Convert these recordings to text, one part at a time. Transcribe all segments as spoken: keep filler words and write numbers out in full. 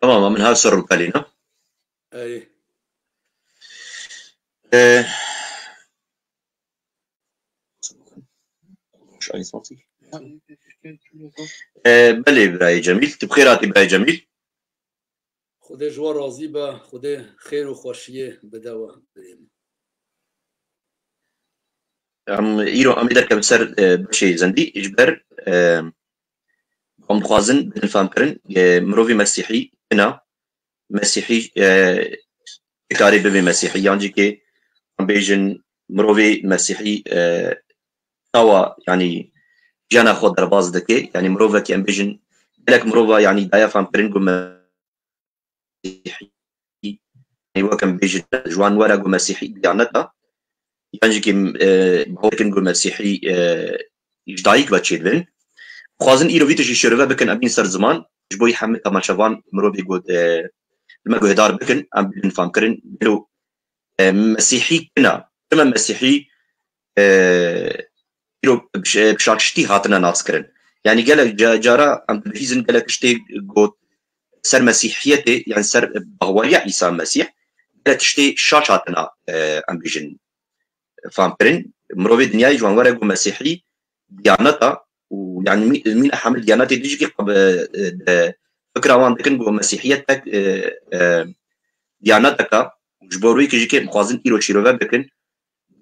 Tamam, min her ser rûpelî ne. Ey. Ee, ee, belê birayê Cemîl, tu bi xêr hatî birayê Cemîl. Xwedê ji we razî be, Xwedê xêr û xweşiyê bide we birê min. Em îro em ê derkevin ser e, beşê zendî ji ber e, em dixwazin bidin famkirin e, mirovê mesîhî kina, mesîhî e, dikarê bibe mesîhî yan jî kê em bêjin mirovê mesîhî e, tawa yanî jiyana xwe derbas dike, yanî mirovekî em bêjin gelek mirova yanî daye famkirin ku mesîhî, yanî wek em bêjin ji wan were ku mesîhî diyaneta, yan jî kê e, bawer dikin ku mesîhî e, ji dayik ve çêdibin. Dixwazin îro vî tiştî şirove bikin, em bîn ser ziman, ji bo hemî temaşevan mirovê ku e, li me guhdar bikin, em bibin famkirin, gelo e, mesîhî kina, çima mesîhî e, îro bi şa-, bi şaştî hatine naskirin. Yanî gelek ca-, cara em dibihîzin gelek tiştê got ser mesîhiyetê, yanî ser bahweriya Îsa Mesîh, gelek tiştê şaş hatine e, em bêjin famkirin. Mirovê dinyayê ji wan were ku mesîhî diyaneta û yanî mî-, mîna hemî diyanetê dijî kî qab-, e, e, fikra wan dikin ku mesîhiyet tek e, e, diyaneteka ji bo rûyekê jî kê dixwazin îro şîrove bikin.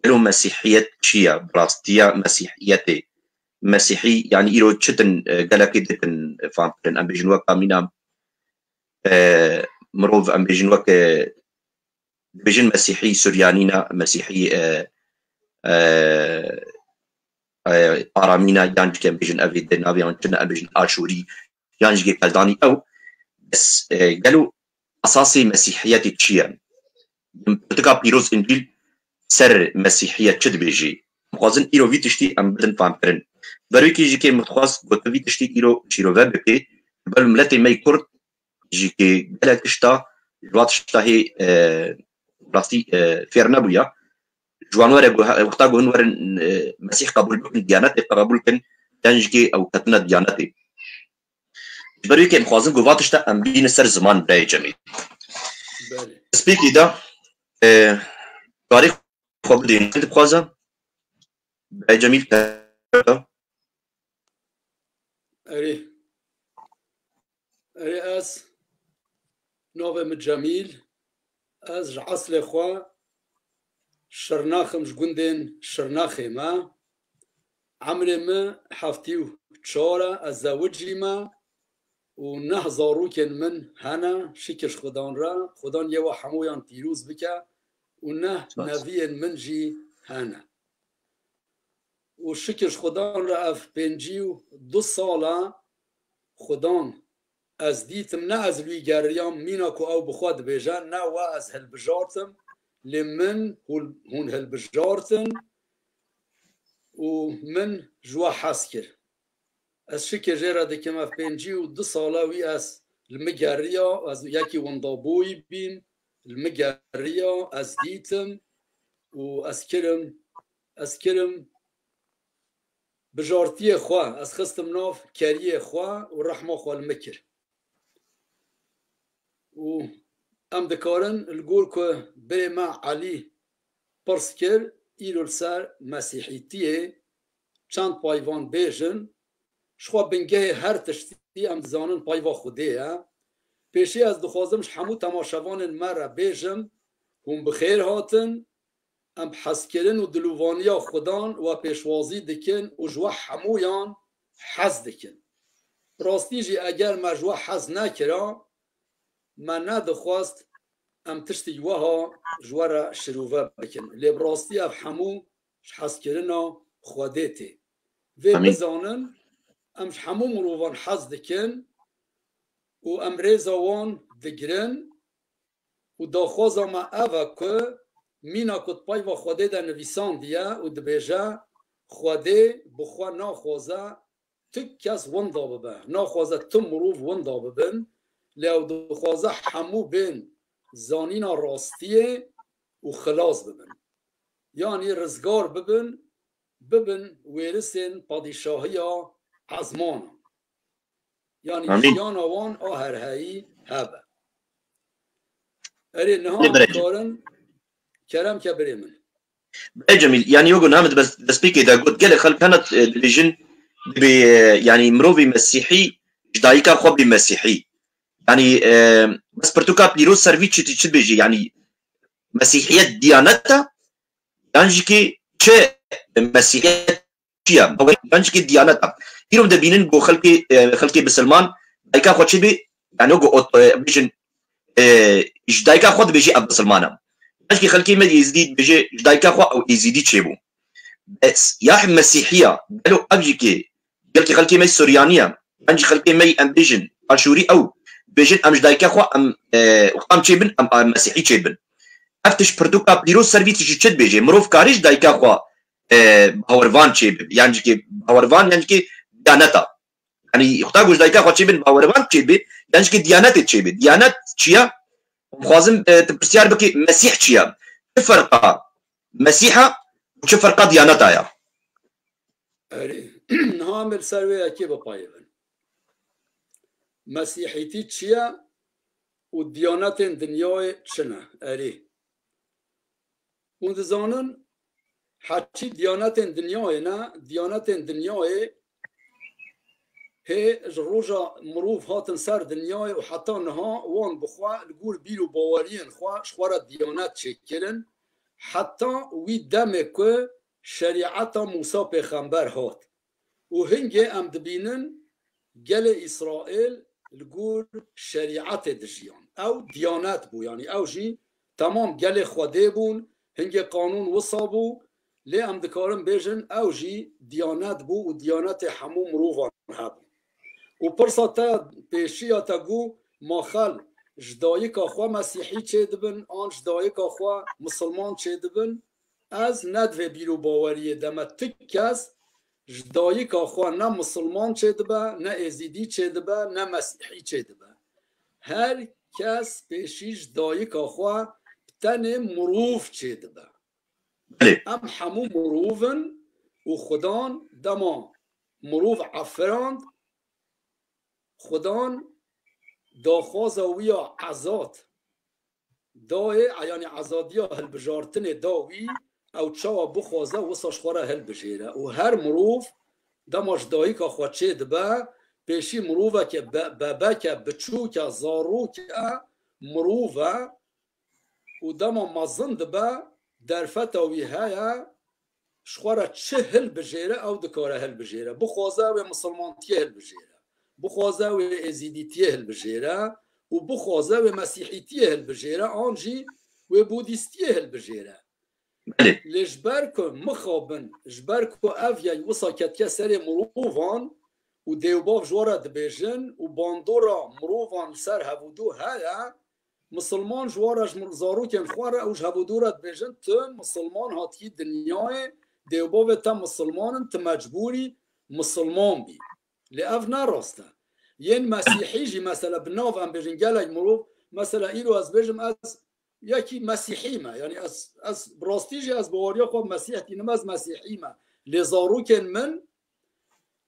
Gelo mesîhiyet çi ye? Bi rastiya mesîhiyetê. Mesîhî, yanî îro çi din e, gelekî dikin e, fam kirin. Em bêjin wek amîna e, mirov, em bêjin wek e, dibêjin mesîhî suryanî ne, mesîhî e, e, e, aramî ne, yan jî em bêjin evê di navê wan çi ne, em bêjin aşûrî, yan jî keldanî ew. Bes e, gelo esasê mesîhiyetê çi ye? Pirtika pîroz Încîl ser mesîhiyet çi dibêjî? Dixwazin îro vî tiştî em bidin famkirin. Berwekî jî kê min dixwast ku tu vî tiştî îro şîrove bikî, ber miletê me yê Kurd jî kê gelek tişta, ji wan tişta hê e, rastî e, fêr nebûya. Ji wan were ku he-, wexta ku hûn werin e, Mesîh qebûl bikin, diyanetê qebûl bikin, yan jî kê ew ketine diyanetê. Ji ber wê kê em dixwazin ku va tişta em bînin ser ziman birayê Cemîl. Belê. Spîkî de e, tarîx xwe bidên dixwaze. Birayê Cemîl te Erê. Erê ez navê min Cemîl. Ez ji eslê xwe Şirnaxim, ji gundên Şirnaxê me. Emrê min heftî û çar e, ez zewicî me û neh zarokên min hene, şikir ji Xudan re, Xudan yê we hemûyan pîroz bike û neh Spas. neviyên min jî hene. Û şikir ji Xudan re ev pêncî û du sal e Xudan ez dîtim, ne ez li wî geriyam, mîna ku ew bi xwe dibêje, ne we ez hilbijartim, lê min hûn, hûn hilbijartin û min ji we hez kir. Ez şikir jê re dikim, ev pêncî û du sal e wî ez li min geriya, ez yekî windabûyî bîm, li min geriya, ez dîtim û ez kirim, ez kirim bijartiyê xwe, ez xistim nav keriyê xwe û rehma xwe li min kir. Û em dikarin li gor ku birê me Elî pirs kir, îro li ser mesîhîtiyê çend payvan bêjin, ji xwe bingehê her tiştî em dizanin payva Xwedê ye. Pêşî ez dixwazim ji hemû temaşevanên me re bêjim, hûn bi xêr hatin, em bi hezkirin û dilovaniya Xudan we pêşwazî dikin û ji we hemûyan hez dikin. Bi rastî jî eger me ji we hez nekira, me nedixwest em tiştî wiha ji we re şirove bikin. Lê bi rastî ev hemû ji hezkirina Xwedê tê. Vê Amîn. bizanin, em ji hemû mirovan hez dikin û em rêza wan digirin û daxwaza me ev e ku mîna ku di payva Xwedê de nivîsandiye û dibêje, Xwedê bi xwe naxwaze tu kes winda bibe, naxwaze tu mirov winda bibin, lê ew dixwaze hemû bên zanîna rastiyê û xilas bibin. Yanî rizgar bibin, bibin wêrisên padîşahiya ezmanan. Yanî Amîn. jiyana wan a herheyî hebe. Erê, niha Lê birê. Karin kerem ke birê min. Birê Cemîl, yanî yogo niha min di bes-, destpêkê de got, gelek xelk hene, e, dibêjin, dibê, e, yanî mirovê mesîhî ji dayika xwe bê mesîhî. Yanî, e, bes pirtûka pîroz ser vî çi, çi dibêjî? Yanî mesîhiyet diyanet e, yan jî ki çi mesîhiyet çi ye? Yan jî ki diyanet e. Îro dibînin ku xelkê, e, xelkê bisilman dayika xwe çi bê? Yanî ku ot-, e, bêjin, e, ji dayika xwe dibêjî ev bisilman e. Yan jî ki xelkê me êzidî dibêje ji dayika xwe ew êzidî çêbû. Bes ya mesîhiya, gelo ev jî ki, gelkî xelkê me Suryanî ye, yan jî xelkê me em bêjin Aşûrî ew, bêjin em ji dayika xwe em, e, em çêbin, em, em mesîhî çêbin. Ev tişt pirtûka pîroz ser vî tiştî çi dibêje? Mirov karî ji dayika xwe, e, bawervan çêbe. Yan jî ki bawervan, yan jî ki diyaneta. Yanî, xwe ta ku ji dayika xwe çêbin, bawervan çêbe, yan jî ki diyanetê çêbe. Diyanet çi ye? Em xwazin, e, tu pirsyar bikî, Mesîh çi ye? Çi ferqa Mesîha û çi ferqa diyaneta ye? Erê, niha em li ser wê yekê bipayivin. Mesîhîtî çi ye û diyanetên dinyayê çi ne? Erê. Hûn dizanin, heçî diyanetên dinyayê ne, diyanetên dinyayê hê ji roja mirov hatin ser dinyayê û heta niha wan bi xwe li gor bîr û baweriyên xwe ji xwe re diyanet çêkirin, heta wî demê ku şerîeta Mûsa pêxember hat. Û hingê em dibînin gelê Îsraîl li gor şerîetê dijiyan. Ew diyanet bû, yanî ew jî temam gelê Xwedê bûn, hingê qanûn wisa bû, lê em dikarin bêjin ew jî diyanet bû û diyanetê hemû mirovan hebû. Û pirsa te pêşiya te got, ma xel ji dayika xwe mesîhî çêdibin, an ji dayika xwe misilman çêdibin? Ez ne di vê bîr û baweriyê de me. Ti kes ji dayika xwe ne misilman çêdibe, ne êzîdî çêdibe, ne mesîhî çêdibe. Her kes pêşî ji dayika xwe bi tenê mirov çêdibe. Belê. Em hemû mirov in û Xudan dema mirov efirand, Xudan daxwaza wî ya ezad dayê, yanî ezadiya hilbijartinê da wî, ew çawa bixwaze wisa ji xwe re hilbijêre. Û her mirov dema ji dayika xwe çêdibe, pêşî miroveke be-, bebeke, biçûke, zarok e, mirov e û dema mezin dibe, derfeta wî heye, ji xwe re çi hilbijêre, ew dikare hilbijêre. Bixwaze wê misilmantiyê hilbijêre. Bixwaze wê êzîdîtiyê hilbijêre û bixwaze wê mesîhîtiyê hilbijêre, an jî wê budîstiyê hilbijêre. Belê. Lê ji ber ku mixabin, ji ber ku ev yek wisa ketiye serê mirovan û dêwbav ji we re dibêjin û bandora mirovan li ser hevûdû heye, misilman ji we re, ji mir-, zarokên xwe re û ji hevûdû re dibêjin, tu misilman hatî dinyayê, dêwbavê te misilman in, tu mecbûrî misilman bî. Lê ev ne rast e. Yên mesîhî jî, mesela, bi nav em bêjin gelek mirov, mesela, îro ez bêjim, ez yekî mesîhî me. Yanî ez, ez bi rastî jî ez baweriya xwe bi Mesîh tînim, ez mesîhî me. Lê zarokên min,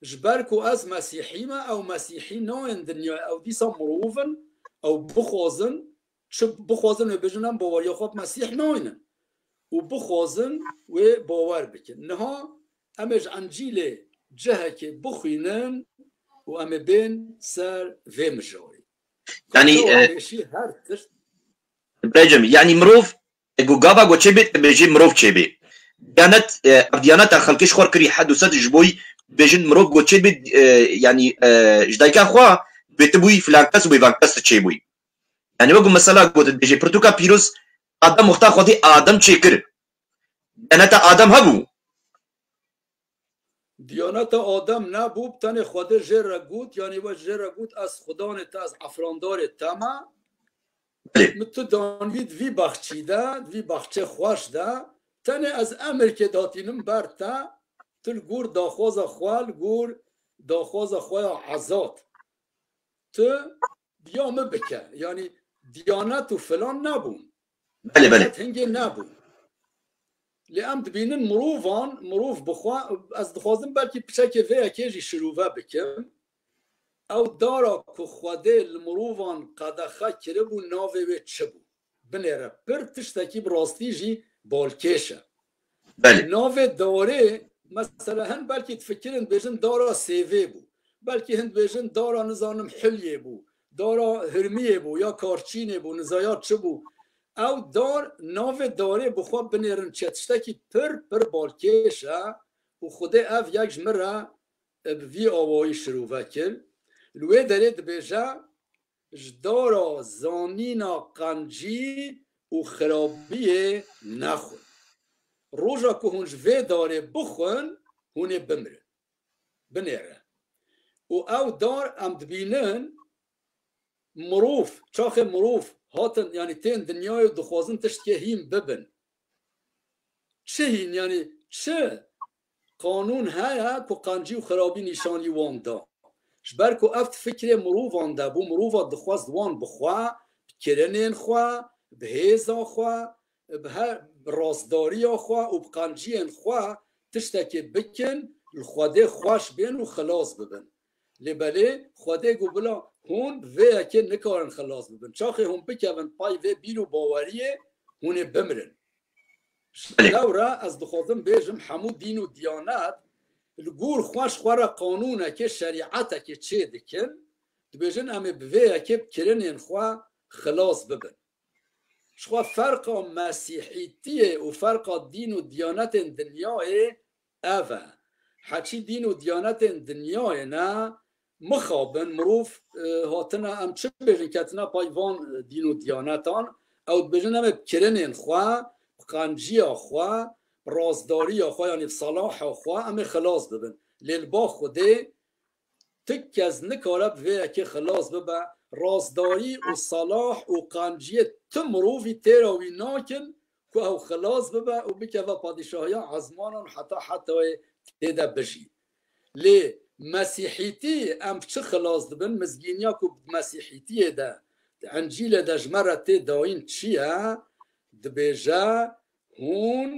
ji ber ku ez mesîhî me, ew mesîhî nayên dinyayê, ew dîsa mirov in, ew bixwazin, çi bixwazin wê bêjin, em baweriya xwe bi Mesîh naynin. Û bixwazin wê bawer bikin. Niha em ê ji Encîlê cihekê bixwînin û em ê bên ser vê mijarê. Yanî, Çawa e, pêşî her tişt. Birê Cemîl, yanî mirov, e, ku gava ku çêbê, dibêjê mirov çêbê. Diyanet, e, ev diyaneta xelkê ji xwe kirî hed û sed ji bo bêjin mirov ku çêbê, e, yanî, e, ji dayika xwe bê tu bûyî filan kes û bê van kes tu çêbûyî. Yanî wek mesela ku dibêjê pirtûka pîroz, Adem wexta Xwedê Adem çêkir. Diyaneta Adem hebû. Diyaneta Adem nebû, tenê Xwedê jê re got, yanî we jê re got, ez Xudanê te, ez efrandarê te me. Belê. Min tu dan wî di vî baxçî de, di vî baxçê xweş de, tenê ez emirkê datînim ber te, tu li gor daxwaza xwe, li gor daxwaza xwe ya ezad. Tu ya min bike. Yanî diyanet û filan nebûn. Belê, belê. Diyanet hingê nebûn. Lê em dibînin mirovan, mirov bi xwe, ez dixwazim belkî piçekê vê yekê jî şirove bikim. Ew dara ku Xwedê li mirovan qedexe kiribû, navê wê çi bû? binêre. Pir tiştekî bi rastî jî balkêş e. Belê. Navê darê, mesela hin belkî difikirin dibêjin dara sêvê bû. Belkî hin dibêjin dara nizanim hilyê bû, dara hirmiyê bû ya karçînê bû, nizaya çi bû. Ew dar, navê darê bi xwe binêrin çi ye, tiştekî pir, pir balkêş e û Xwedê ev yek ji min re bi vî awayî şirove kir. Li wê derê dibêje, ji dara zanîna qencî û xirabiyê nexwin. Roja ku hûn ji vê darê bixwin, hûn ê bimirin. Binêre. Û ew dar em dibînin, mirov, çaxê mirov hatin, yanî tên dinyayê û dixwazin tiştkê hîn bibin. Çi hîn, yanî çi qanûn heye ku qencî û xirabî nîşanî wan da? Ji ber ku ev di fikrê mirovan de bû, mirova dixwest wan bi xwe, bi kirinên xwe, bi hêza xwe, bi her, bi rastdariya xwe û bi qenciyên xwe tiştekê bikin, li Xwedê xweş bên û xilas bibin. Lê belê Xwedê got bila hûn bi vê yekê nikarin xilas bibin. Çaxê hûn bikevin pay vê bîr û baweriyê, hûn ê bimirin. Ji Belê. Lewra ez dixwazim bêjim, hemû dîn û diyanet li gor xwe ji xwe re qanûnekê, şerîetekê çê dikin, dibêjin em ê bi vê yekê bi kirinên xwe xilas bibin. Ji xwe ferqa mesîhîtiyê û ferqa dîn û diyanetên dinyayê ev e. Heçî dîn û diyanetên dinyayê ne, mixabin, mirov, e, hatine, em çi bêjin, ketine pay van, e, dîn û diyanetan, ew dibêjin em ê bi kirinên xwe, bi qenciya xwe, bi rastdariya xwe, yanî bi salaha xwe em ê xilas bibin. Lê li ba Xwedê tu kes nikare bi vê yekê xilas bibe. Rastdarî û salah û qenciyê tu mirovî têra wî nakin ku ew xilas bibe û bikeve padîşahiya ezmanan heta hetayê tê de bijî. Lê mesîhîtî em bi çi xilas dibin? Mizgîniya ku di mesîhîtiyê de, di Encîlê de ji me re tê dayîn çi ye? Dibêje, hûn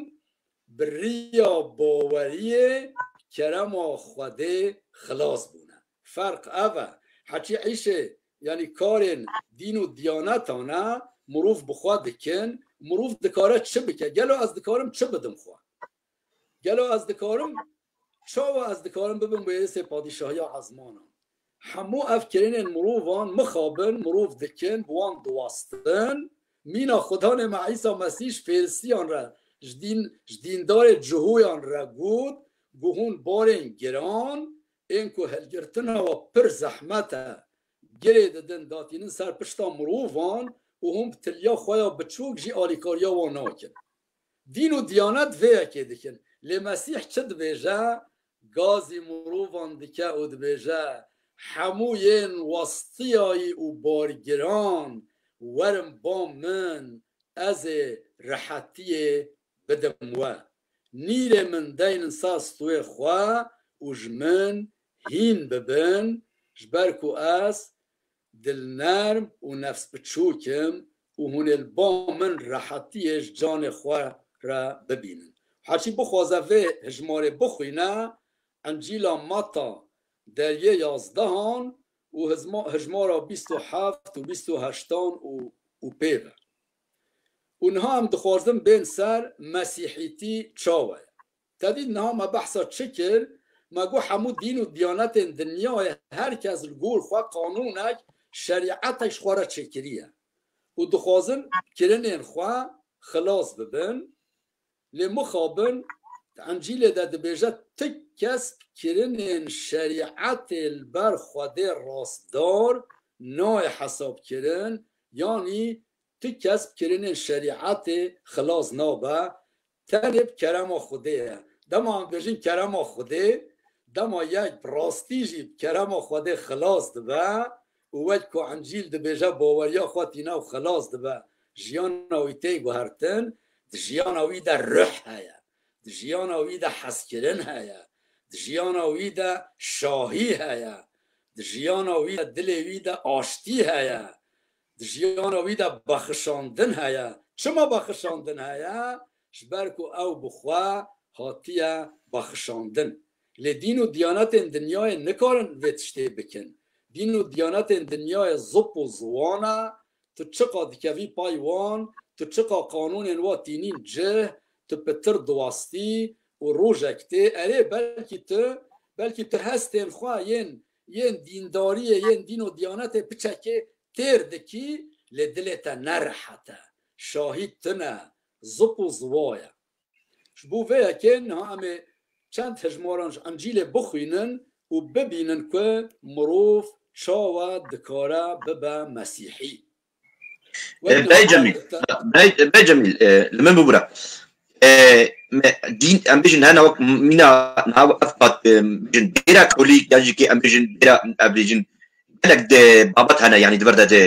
bi riya baweriyê kerema Xwedê xilas bûne. Ferq ev e. Heçî îşê, yanî karên dîn û diyanetan e, mirov bi xwe dikin, mirov dikare çi bike? Gelo ez dikarim çi bidim xwe? Gelo ez dikarim, çawa ez dikarim bibim wêrisê padîşahiya ezmanan? Hemû ev kirinên mirovan mixabin, mirov dikin, bi wan diwestin. Mîna Xudanê me Îsa Mesîh ji Fêrisiyan re, ji dîn, ji dîndarê Cihûyan re got, got hûn barên giran, ên ku hilgirtina we pir zehmet e, girê didin, datînin ser pişta mirovan û hûn bi tiliya xwe ya biçûk jî alîkariya wan nakin. Dîn û diyanet vê yekê dikin. Lê Mesîh çi dibêje? Gazî mirovan dike û dibêje, hemû yên westiyayî û bargiran, werin ba min, ez ê rehetiyê bidim we. Nîrê min deynin ser stûyê xwe û ji min hîn bibin, ji ber ku ez dilnerm û nefsbiçûk im û hûn ê li ba min rehetiyê ji canê xwe re bibînin. Heçî bixwaze vê hijmarê bixwîne, Encîla Mata deriyê yazdehan û hizma-, hijmara bîst û heft û bîst û heştan û, û pê ve. Û niha em dixwazin bên ser mesîhîtî çawa ye. Tevî niha me behsa çi kir? Me got hemû dîn û diyanetên dinyayê her kes li gor xwe qanûnek, şerîetek ji xwe re çêkiriye. Û dixwazin kirinên xwe xilas bibin. Lê mixabin, di Encîlê de dibêje, tu kes bi kirinên şerîetê li ber Xwedê rastdar nayê hesabkirin, yanî tu kes bi kirinên şerîetê xilas nabe, tenê bi kerema Xwedê ye. Dema em bêjin kerema Xwedê, dema yek bi rastî jî bi kerema Xwedê xilas dibe û wek ku Encîl dibêje baweriya xwe tîne û xilas dibe, jiyana wî tê guhertin, di jiyana wî de ruh heye, di jiyana wî de hezkirin heye, di jiyana wî de şahî heye, di jiyana wî de, dilê wî de aştî heye, di jiyana wî de bexişandin heye. Çima bexişandin heye? Ji ber ku ew bi xwe hatiye bexişandin. Lê dîn û diyanetên dinyayê nikarin vê tiştê bikin. Dîn û diyanetên dinyayê zop û ziwan e, tu çiqa dikevî pay wan, tu çiqa qanûnên wa tînîn cih, tu pitir diwastî û rojek tê, erê, belkî tu, belkî tu hestên xwe yên, yên dîndariyê, yên dîn û diyanetê piçekê têr dikî, lê dilê te ne rehet e. Şahîd tune, zip û ziwa ye. Ji bo vê yekê niha em ê çend hejmaran ji Encîlê bixwînin û bibînin ku mirov çawa dikare bibe Mesîhî. Wek E, Bey niha Cemîl, te- Bey, Bey Cemîl, e, li min bibûre. E, me, dîn, em bêjin hene wek mîna niha ev qat, e, bêjin bêra Katolîk, yan jî ke em bêjin bêra, em bêjin gelek de babat hene, yanî di vir de, de,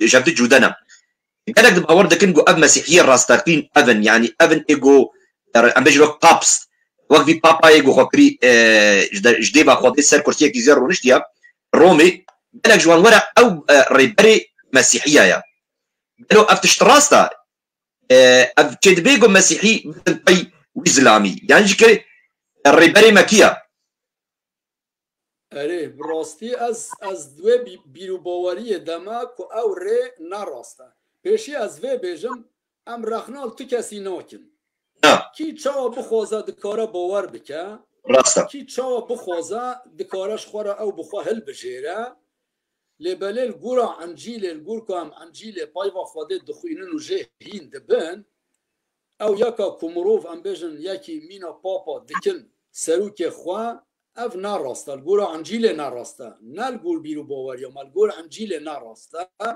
ji hev di cuda ne. Gelek di bawer dikin ku ev mesîhiyê rasteqîn ev in, yanî ev in ê ku, em bêjin wek paps, wek vî papayê ku xwe kirî, e, ji de-, ji dêva Xwedê ser kursiyekî zêr rûniştiye, Romê, gelek ji wan were ew, e, rêberê mesîhiya ye. Gelo ev tişt rast e? E, ev çêdibe ku mesîhî bidin pey wî zilamî? Yan jî ke rêberê me kî ye? Erê, bi rastî ez, ez di wê bî-, bîr û baweriyê de me ku ew rê ne rast e. Pêşî ez vê bêjim, em rexna li tu kesî nakin. Na. Kî çawa bixwaze dikare bawer bike. Rast e. Kî çawa bixwaze dikare ji xwe re ew bi xwe hilbijêre. Lê belê li gora Encîlê, li gor ku em Encîlê peyva Xwedê dixwînin û jê hîn dibin, ew yeka ku mirov, em bêjin, yekî mîna papa dikin serokê xwe, ev ne rast e. Li gora Encîlê ne rast e. Ne li gor bîr û baweriya me, li gor Encîlê ne rast e.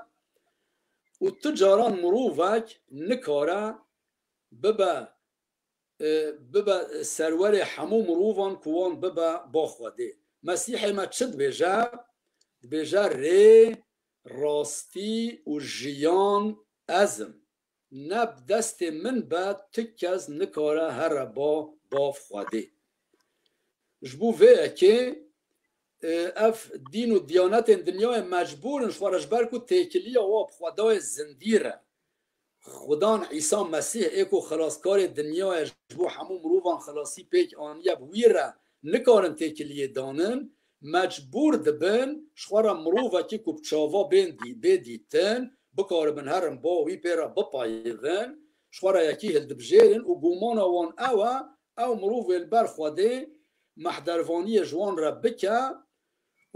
Û tu caran mirovek nikare bibe, e, bibe serwerê hemû mirovan ku wan bibe ba Xwedê. Mesîhê me çi dibêje? Dibêje, rê, rastî û jiyan ez im. Ne bi destê min be, tu kes nikare here ba Bav Xwedê. Ji bo vê yekê, e, ev dîn û diyanetên dinyayê mecbûr in ji xwe re, ji ber ku têkiliya wa bi Xwedayê zindî re. Xudan Îsa Mesîh ê ku xelaskarê dinyayê ji bo hemû mirovan xelasî pêk aniye, bi wî re nikarin têkiliyê danin, mecbûr dibin ji xwe re mirovekî ku bi çava bên dî-, bê dîtin, bikaribin herin ba wî pê re bipeyivin, ji xwe re yekî hildibijêrin û gumana wan ew e, ew mirovê li ber Xwedê mehdervaniyê ji wan re bike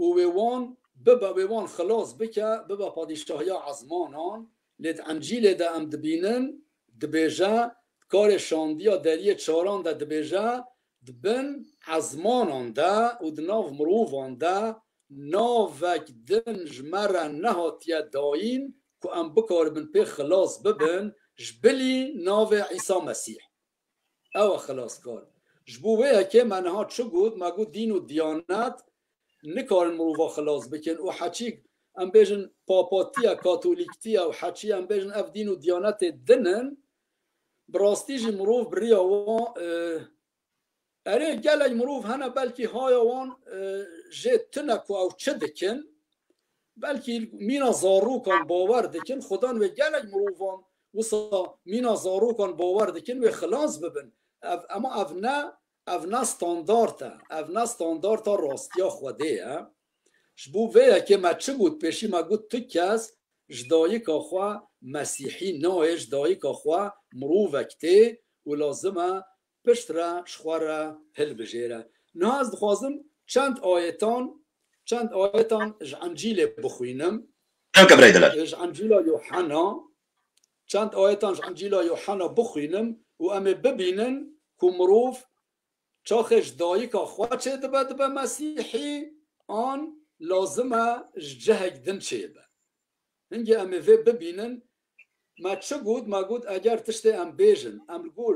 û wê wan bibe, wê wan xilas bike, bibe padîşahiya ezmanan. Lê di Encîlê de em dibînin, dibêje, di karê şandiya deriyê çaran de dibêje, di bin ezmanan de û di nav mirovan de navek din ji me re nehatiye dayîn ku em bikaribin pê xilas bibin, ji bilî navê Îsa Mesîh. Ew e xilaskar. Ji bo wê yekê me niha çi got? Me got dîn û diyanet nikarin mirova xilas bikin û heçî em bêjin papatiye, katolîktiye û heçî em bêjin ev dîn û diyanetê din in. Bi rastî jî mirov bi riya wan, e, erê, gelek mirov hene belkî haya wan, e, jê tune ku ew çi dikin. Belkî mîna zarokan bawer dikin, Xudan wê gelek mirovan wisa mîna zarokan bawer dikin, wê xilas bibin. Ev, ema ev ne, ev ne standart e. Ev ne standarta rastiya Xwedê ye. Ji bo vê yekê me çi got pêşî? Me got tu kes ji dayika xwe mesîhî nayê, ji dayika xwe mirovek tê û lazim e pişt re ji xwe re hilbijêre. Niha ez dixwazim çend ayetan, çend ayetan ji Encîlê bixwînim. Ewke birayê delal. Ji Encîla Yuhanna, çend ayetan ji Encîla Yuhanna bixwînim û em ê bibînin ku mirov çaxê ji dayika xwe çêdibe, dibe Mesîhî, an lazim e ji cihek din çêbe. Hingê em ê vê bibînin, me çi got? Me got, eger tiştê em bêjin, em li gor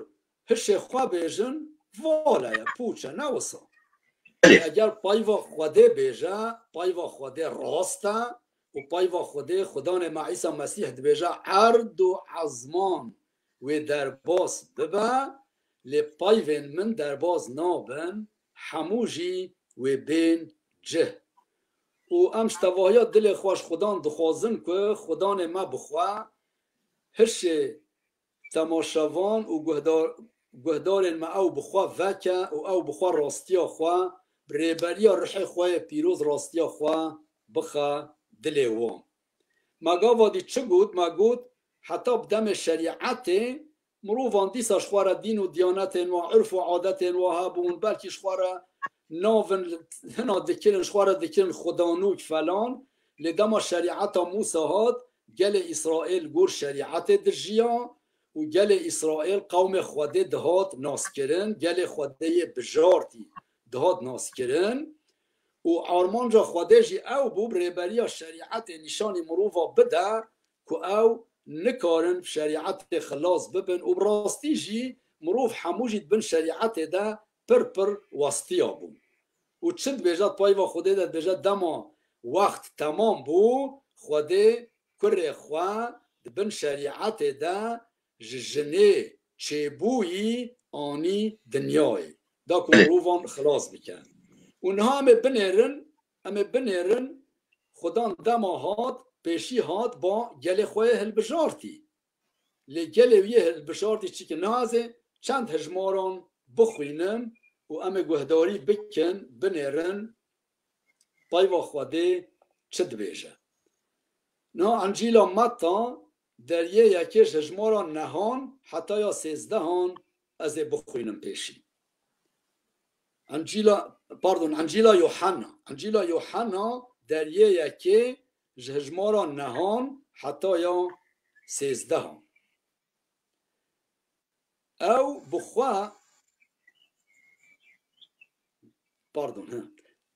hişê xwe bêjin, vale ye, pûç e, ne wisa. Belê. Eger peyva Xwedê bêje, peyva Xwedê rast e û peyva Xwedê, Xudanê me Îsa Mesîh dibêje, erd û ezman wê derbas bibe, lê peyvên min derbas nabin, hemû jî wê bên cih. Û em ji tevahiya dilê xwe ji Xudan dixwazin ku Xudanê me bi xwe hişê temaşevan û guhdar-, guhdarên me ew bi xwe veke û ew bi xwe rastiya xwe, bi rêberiya Ruhê xwe yê pîroz rastiya xwe bixe dilê wan. Me gava dî çi got? Me got, heta bi demê şerîetê mirovan dîsa ji xwe re dîn û diyanetên wa, urf û adetên wa hebûn, belkî ji xwe re navin hina dikirin, ji xwe re dikirin xudanûk falan. Lê dema şerîeta Mûsa hat, gelê Îsraîl gor şerîetê dijiya û gelê Îsraîl qewmê Xwedê dihat naskirin, gelê Xwedê yê bijartî dihat naskirin. Û armanca Xwedê jî ew bû, bi rêberiya şerîetê nîşanî mirova bide ku ew nikarin bi şerîetê xilas bibin û bi rastî jî mirov hemû jî di bin şerîetê de pir pir westiya bû. Û çi dibêje, di peyva Xwedê de dibêje, dema wext temam bû, Xwedê kurê xwe di bin şerîetê de ji jinê çêbûyî anî dinyayê. Da ku Belê. mirovan xilas bike. Û niha em ê binêrin, em ê binêrin, Xudan dema hat, pêşî hat ba gelê xwe yê hilbijartî. Lê gelê wî yê hilbijartî çi ki? Niha ez ê çend hejmaran bixwînim û em ê guhdarî bikin, binêrin, peyva Xwedê çi dibêje. Niha Encîla Metta deriyê yekê ji hejmara nehan heta ya sêzdehan ez ê bixwînim pêşî. Encîla, pardon, Encîla Yohanna. Encîla Yohanna deriyê yekê ji hejmara nehan heta ya sêzdehan. Ew bi xwe, pardon, he.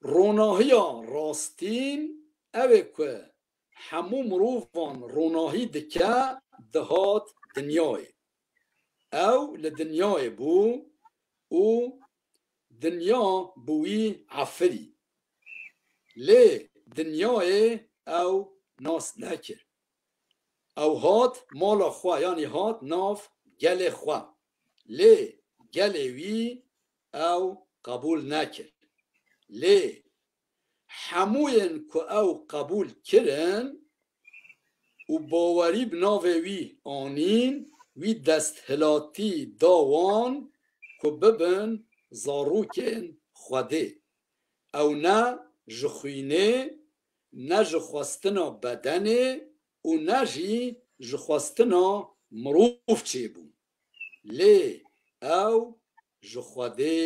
Ronahiya rastîn ew ê ku hemû mirovan ronahî dike, dihat dinyayê. Ew li dinyayê bû û dinya bi wî efirî. Lê dinyayê ew nas nekir. Ew hat mala xwe, yanî hat nav gelê xwe. Lê gelê wî ew qebûl nekir. Lê hemûyên ku ew qebûl kirin û bawerî bi navê wî anîn, wî desthilatî da wan ku bibin zarokên Xwedê. Ew ne ji xwînê, ne ji xwestina bedenê û ne jî ji xwestina mirov çêbûn. Lê ew ji Xwedê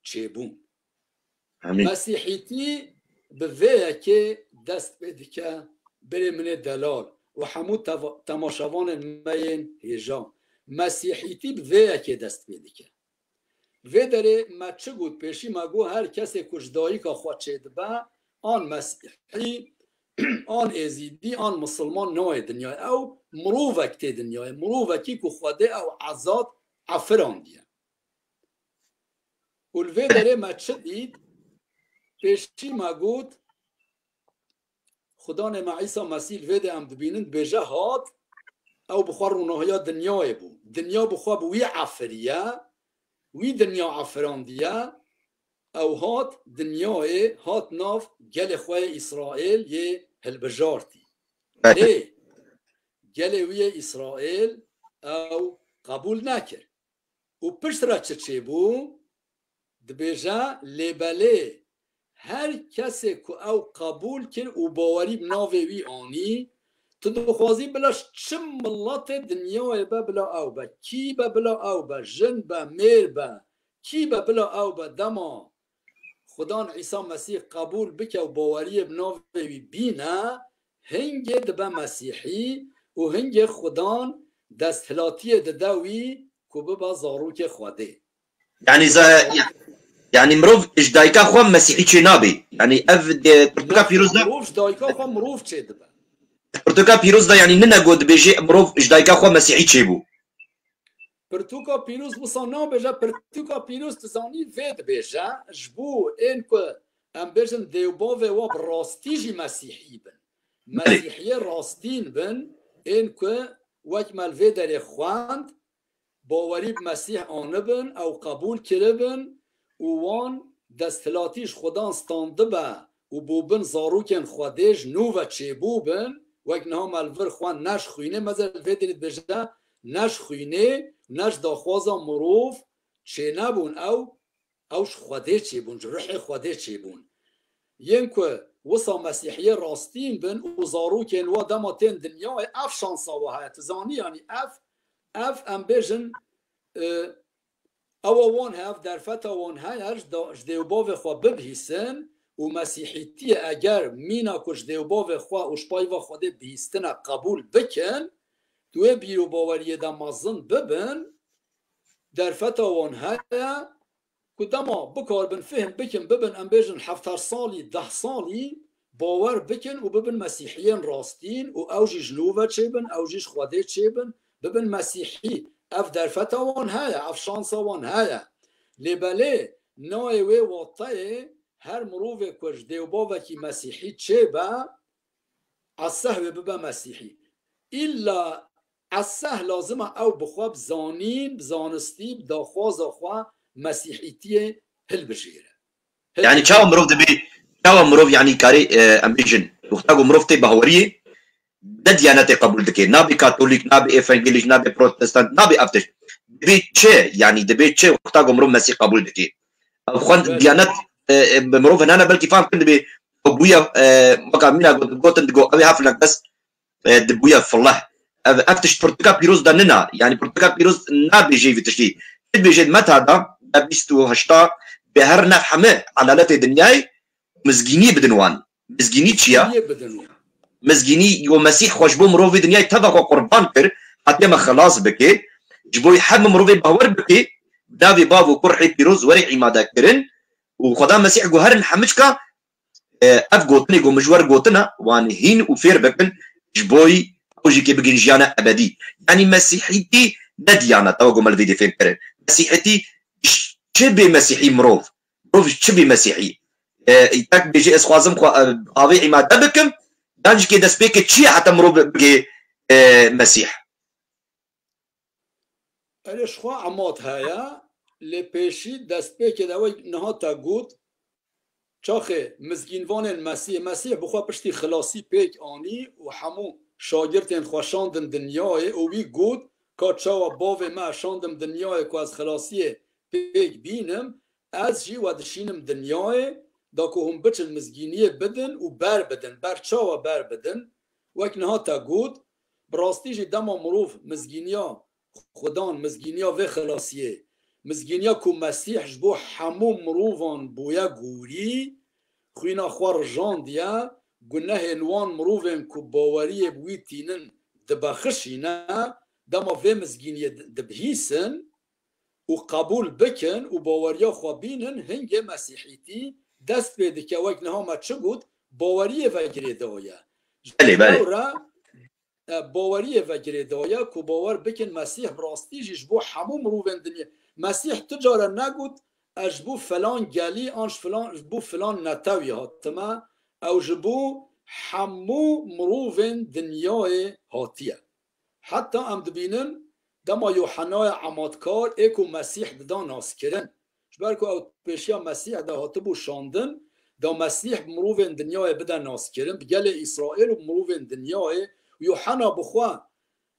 çêbûn. Amîn. Mesîhîtî bi vê yekê dest pê dike, birê min ê delal û hemû teva-, temaşevanên me yên hêja. Mesîhîtî bi vê yekê dest pê dike. Vê derê me çi got? Pêşî me got, her kesê ku ji dayika xwe çêdibe, an Mesîhî, an Êzîdî, an Misilman nayê dinyayê. Ew mirovek tê dinyayê. Mirovekî ku Xwedê ew ezad efirandiye. Û li vê derê me çi dît? Pêşî me got, Xudanê me Îsa Mesîh li vê de em dibînin, dibêje hat, ew bi xwe ronahiya dinyayê bû. Dinya bi xwe bi wî efiriye, wî dinya efirandiye, ew hat dinyayê, hat nav gelê xwe yê Îsraêl yê hilbijartî. Belê. Lê gelê wî yê Îsraêl ew qebûl nekir. Û pişt re çi çêbû? Dibêje, lê belê, her kesê ku ew qebûl kir û bawerî bi navê wî anî, tu dixwazî bila ji çi miletê dinyayê be bila ew be, kî be bila ew be, jin be, mêr be, kî be bila ew be, dema Xudan Îsa Mesîh qebûl bike û baweriyê bi navê wî bîne, hingê dibe Mesîhî û hingê Xudan desthilatiyê dide wî ku bibe zarokê Xwedê. Yanî za-, yanî mirov ji dayika xwe Mesîhî çênabê. Yanî ev di Pirtûka Pîroz de, mirov ji dayika xwe mirov çêdibe. Pirtûka Pîroz de yanî nine got dibêjê mirov ji dayika xwe Mesîhî çêbû. Pirtûka Pîroz wisa nabêje, Pirtûka Pîroz tu zanî vê dibêje, ji bo ên ku em bêjin dêwbavê wa bi rastî jî Mesîhî bin. Belê. Mesîhiyê rastîn bin, ên ku wek me li vê derê xwend, bawerî bi Mesîh anibin, ew qebûl kiribin û wan desthilatî ji Xudan standibe û bûbin zarokên Xwedê ji nû ve çêbûbin, wek niha me li vir xwend ne ji xwînê, meze li vê derê dibêje, ne ji xwînê, ne ji daxwaza mirov çênebûn ew, ew ji Xwedê çêbûn, ji ruhê Xwedê çêbûn. Yên ku wisa Mesîhiyê rastîn bin û zarokên wa dema tên dinyayê, ev şansa wa heye. Tu zanî, yanî ev, ev em bêjin, e, ewa wan hev, derfeta wan heye, ji da-, ji dêwbavê xwe bibihîsin û Mesîhîtiyê eger mîna ku ji dêwbavê xwe û ji payva Xwedê bihîstine qebûl bikin, di wê bîr û baweriyê de mezin bibin, derfeta wan heye ku dema bikaribin fêhm bikin, bibin, em bêjin, heftar salî, deh salî bawer bikin û bibin Mesîhiyên rastîn û ew jî ji nû ve çêbin, ew jî ji Xwedê çêbin, bibin Mesîhî. Ev derfeta wan heye, ev şansa wan heye. Lê belê nayê wê wateyê her mirovê ku ji dêwbavekî Mesîhî çêbe, eseh wê bibe Mesîhî. Îlla eseh lazim e ew bi xwe, bi zanîn, bi zanistî, bi daxwaza xwe Mesîhîtiyê hilbijêre. Yanî çawa mirov dibê, çawa mirov, yanî karê, e, em bêjin, wexta ku mirov tê baweriyê, ne diyanetê qebûl dike, nabe katolîk, nabe evangelîk, nabe protestant, nabe ev tişt. Dibê çi, yanî dibê çi wexta ku mirov Mesîh qebûl dike? Ev xwe Belê. diyanet, e, e, bi mirov hinane belkî fam kir dibê, ew bûye, e, weka mîna got-, gotin digo, ew ê hef hinek bes, e, dibûye fileh. Ev, ev tişt pirtûka pîroz de nina. Yanî pirtûka pîroz nabêje vî tiştî. Çi dibêje di Meta de, de bîst û heşta, bi her nev heme elaletê dinyayê mizgînî bidin wan. Mizgînî çi ya? Mizgînî bidin wan. Mizgînî, yo Mesîh xwe ji bo mirovê dinyayê teva xwe qurban kir, hatiye me xelas bike. Ji bo heme mirovê bawer bike, bi navê Bav û Kurhê Pîroz were îmade kirin û Xweda Mesîh got herin hemiçka, e, ev gotinê ku min ji we re gotina, wan hîn û fêr bikin, ji bo ew jî kê bigin jiyana ebedî. Yanî Mesîhîtî ne diyanet, ew ku me li vê dê fêr kirin. Mesîhîtî ş-, çi bê Mesîhî mirov? Mirov çi bê Mesîhî? E, tek bêjê ez xwazim xwe, e, avê îmade bikim, yan jî kê destpêkê çi ye heta mirov bigê, e, Mesîh? Erê, ji xwe emat heye, lê pêşî destpêkê de wek niha te got, çaxê mizgînvanên Mesîh, Mesîh bi xwe piştî xilasî pêk anî û hemû şagirtên xwe şandin dinyayê û wî got, ka çawa bavê me şandim dinyayê ku ez xilasiyê pêk bînim, ez jî we dişînim dinyayê, da ku hûn biçin mizgîniyê bidin û ber bidin. Ber çawa ber bidin? Wek niha te got, bi rastî jî dema mirov mizgîniya Xudan, mizgîniya vê xilasiyê, mizgîniya ku Mesîh ji bo hemû mirovan bûye gorî, xwîna xwe rijandiye, gunehên wan mirovên ku baweriyê bi wî tînin dibexişîne, dema vê mizgîniyê di-, dibihîsin, û qebûl bikin û baweriya xwe bînin, hingê Mesîhîtî dest pê dike. Wek niha me çi got, baweriyê ve girêdaye. Belê, belê. Ji ewra, e, baweriyê ve girêdaye ku bawer bikin Mesîh bi rastî jî ji bo hemû mirovên dinyê. Mesîh tu cara negot, ez ji bo filan gelî an ji filan, ji bo filan netewî hatime. Ew ji bo hemû mirovên dinyayê hatiye. Heta em dibînin dema Yohanaya Ematkar ê ku Mesîh dida naskirin. Ji ber ku ew pêşiya Mesîh de hatibû şandin, da Mesîh bi mirovên dinyayê bide naskirin, bi gelê Îsraîl û bi mirovên dinyayê. Û Yohana bi xwe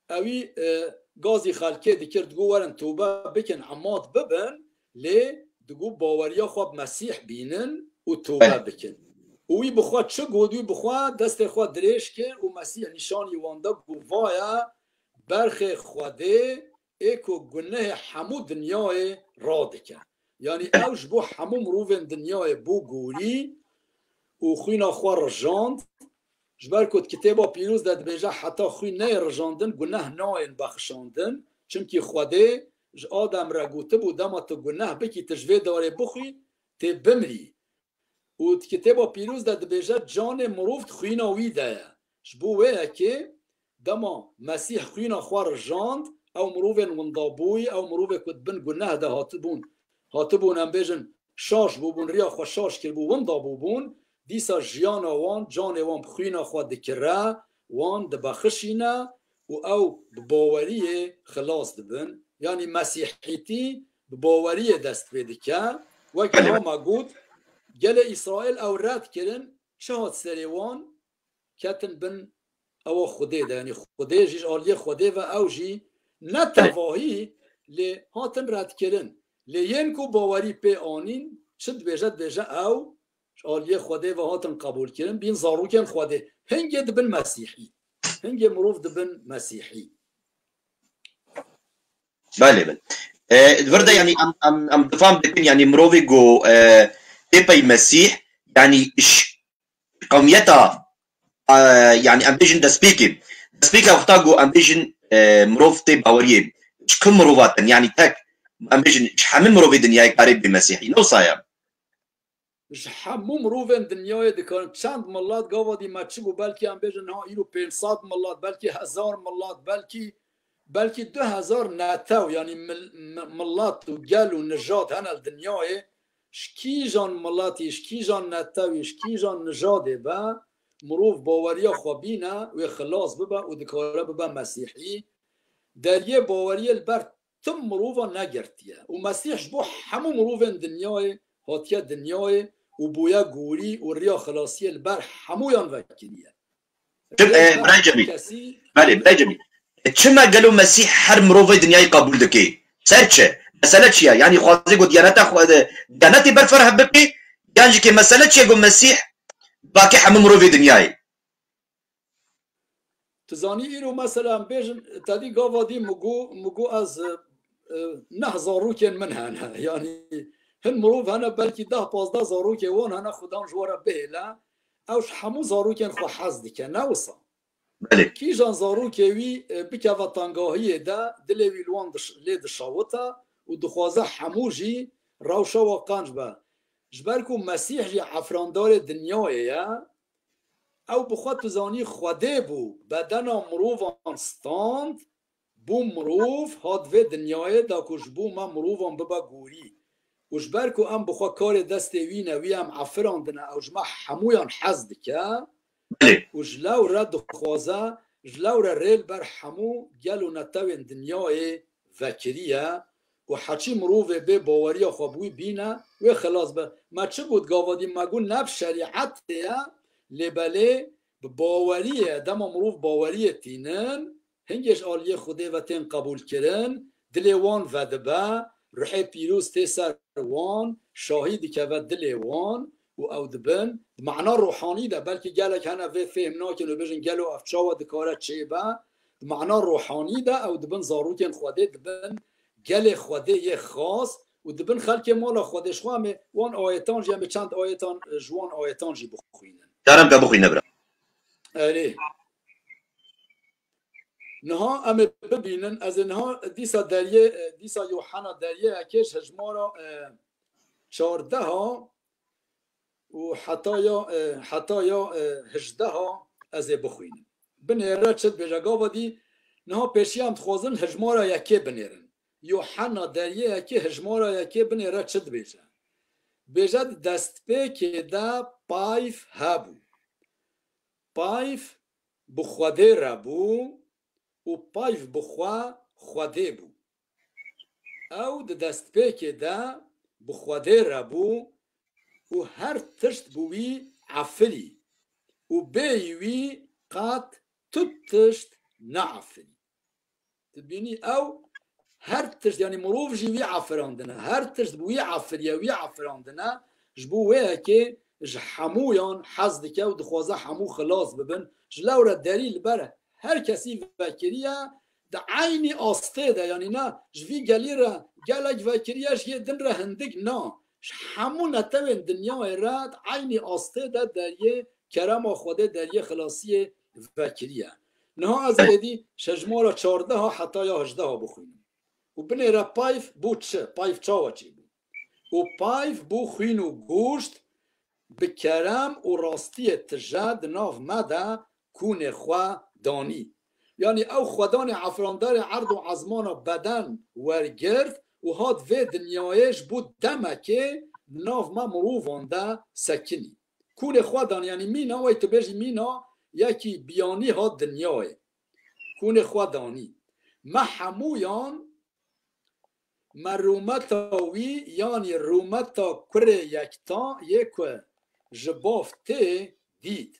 ewî, e, gazî xelkê dikir, digot, werin tobe bikin, emat bibin, lê digot baweriya xwe bi Mesîh bînin û tobe Belê. bikin. Û wî bi xwe çi got? Wî bi xwe destê xwe dirêj kir û Mesîh nîşanî wan da, got, va ye, berxê Xwedê ê ku gunehê hemû dinyayê radike. Yanî ew ji bo hemû mirovên dinyayê bû gorî û xwîna xwe rijand. Ji ber ku di Kitêba Pîroz de dibêje, heta xwîn neyê rijandin, guneh nayên bexşandin. Çimkî Xwedê ji Adem re gotibû, dema tu guneh bikî, tu ji vê darê bixwî, tê bimrî. Û di Kitêba Pîroz de dibêje, canê mirov di xwîna wî de ye. Ji bo wê yekê dema Mesîh xwîna xwe rijand, ew mirovên windabûyî, ew mirovê ku di bin guneh de hatibûn, hatibûn, em bêjin, şaş bûbûn, riya xwe şaş kiribû, winda bûbûn, dîsa jiyana wan, canê wan bi xwîna xwe dikire, wan dibexişîne û ew bi baweriyê xilas dibin. Yanî Mesîhîtî bi baweriyê dest pê dike. Wek Belê, niha belê. me got, gelê Îsraîl ew red kirin, çi hat serê wan? Ketin bin ewa Xwedê de. Yanî Xwedê jî ji aliyê Xwedê ve ew jî ne Belê. tevahî lê hatin redkirin. Lê yên ku bawerî pê anîn, çi dibêje? Dibêje ew Ji aliyê Xwedê ve hatin qebûlkirin, bîn zarokên Xwedê. Hingê dibin Mesîhî. Hingê mirov dibin Mesîhî. Belê, belê. E, vir de, yanî, em, em, em difam dikin, yanî, mirovê ku, e, tê pey Mesîh, yanî, ji qewmiyeta, e, yanî, em bêjin destpêkê. Destpêka wexta ku em bêjin, e, mirov tê baweriyê. Ji ku mirova tin, yanî, tek, em bêjin, ji hemî mirovê dinyayê karê bê Mesîhî. Ne wisa ye? Ji hemû mirovên dinyayê dikarin. Çend milet, gava dî me çi bû, belkî em bêjin niha îro pênc sed milet, belkî hezar milet, belkî, belkî du hezar netew, yanî mil-, mi-, milet û gel û nijad hene li dinyayê. Ji kîjan miletî, ji kîjan netewî, ji kîjan nijadê be, mirov baweriya xwe bîne, wê xilas bibe û dikare bibe Mesîhî. Deriyê baweriyê li ber tim mirovan negirtiye. Û Mesîh ji bo hemû mirovên dinyayê hatiye dinyayê û bûye gorî û riya xilasiyê li ber hemûyan vekiriye. Çi, e, Birayê Cemîl. Kesî Belê, Birayê Cemîl. E, çima gelo Mesîh her mirovê dinyayê qebûl dike? Ser çi? Mesele çi ye? Yanî xwaze ku diyaneta xwe, diyanetê berfireh bike, yan jî ke mesele çi ye ku Mesîh bake hemû mirovê dinyayê? Tu zanî îro mesela em bêjin, te dî gava dî min got, min got ez, e, e, neh zarokên min hene. Yanî hin mirov hene belkî deh pazdeh zarokê wan hene Xudan ji we re bihêle. Ew ji hemû zarokên xwe hez dike, ne wisa? Belê. Kîjan zarokê wî, e, bikeve tengahiyê de, dilê wî li wan diş-, lê dişewite û dixwaze hemû jî rewşa we qenc be. Ji ber ku Mesîh jî efrandarê dinyayê ye, ew bi xwe tu zanî Xwedê bû, bedena mirovan stand, bû mirov, hat vê dinyayê de ku ji bo me mirovan bibe gorî. Û ji ber ku em bi xwe karê destê wî ne, wî em efirandine, ew ji me hemûyan hez dike. Belê. Û ji lew re dixwaze, ji lew re rê li ber hemû gel û netewên dinyayê vekiriye û heçî mirovê bê baweriya xwe bi wî bîne, wê xilas be. Me çi got gava dî? Me got ne bi şerîetê ye, lê belê bi baweriyê, dema mirov baweriyê tînin, hingê ji aliyê Xwedê ve tên qebûlkirin, dilê wan vedibe, ruhê pîroz tê ser wan, şahî dikeve dilê wan û ew dibin. Di mana ruhanî de, belkî gelek hene vê fêhm nakin û bêjin, gelo ev çawa dikare çêbe? Di mana ruhanî de ew dibin zarokên Xwedê, dibin gelê Xwedê yê xas û dibin xelkê mala Xwedê. Ji xwe em ê wan ayetan jî, em ê çend ayetan, e, ji wan ayetan jî bixwînin. Caran ke bixwîne, bira. Erê. Niha em ê bibînin, ez ê niha dîsa deriyê, e, dîsa Yuhanna deriyê yekê ji hejmara, e, çardeha û heta ya, e, heta ya, e, hejdeha ez ê bixwînim. Binêre çi dibêje? Gava dî niha pêşiya em dixwazin hejmara yekê binêrin. Yuhanna deriyê yekê hejmara yekê binêre çi dibêje? Bêje di destpêkê de payv hebû. Payv bi Xwedê re bû û payv bi xwe Xwedê bû. Ew di destpêkê de bi Xwedê re bû û her tişt bi wî efirî û bêyî wî qet tu tişt neefirî. Dibînî ew her tişt, yanî mirov jî wî efirandine, her tişt bi wî efiriye, wî efirandine, ji bo wê yekê ji hemûyan hez dike û dixwaze hemû xilas bibin. Ji lewre derî li ber her kesî vekiriye, di eynî astê de, yanî ne ji vî gelî re gelek vekiriye, ji yê din re hindik na. Ji hemû netewên dinyayê re di eynî astê de deriyê kerema Xwedê, deriyê xilasiyê vekiriye. Niha ez êdî ji hejmara çardeha heta ya hejdeha bixwînim. Û binêre payv bû çi? Payv çawa çêbû? Û payv bû xwîn û goşt, bi kerem û rastiyê tije di nav me de kûnê xwe danî. Yanî ew Xwedanê efrandarê erd û ezmana beden wergirt û hat vê dinyayê ji bo demekê di nav me mirovan de sekinî. Kûnê xwe danî, yanî mîna, wey tu bêjî mîna yekî biyanî hat dinyayê. Kûnê xwe danî. Me hemûyan, me rûmeta wî, yanî rûmeta kurê yekta yê ku ji bav tê dît.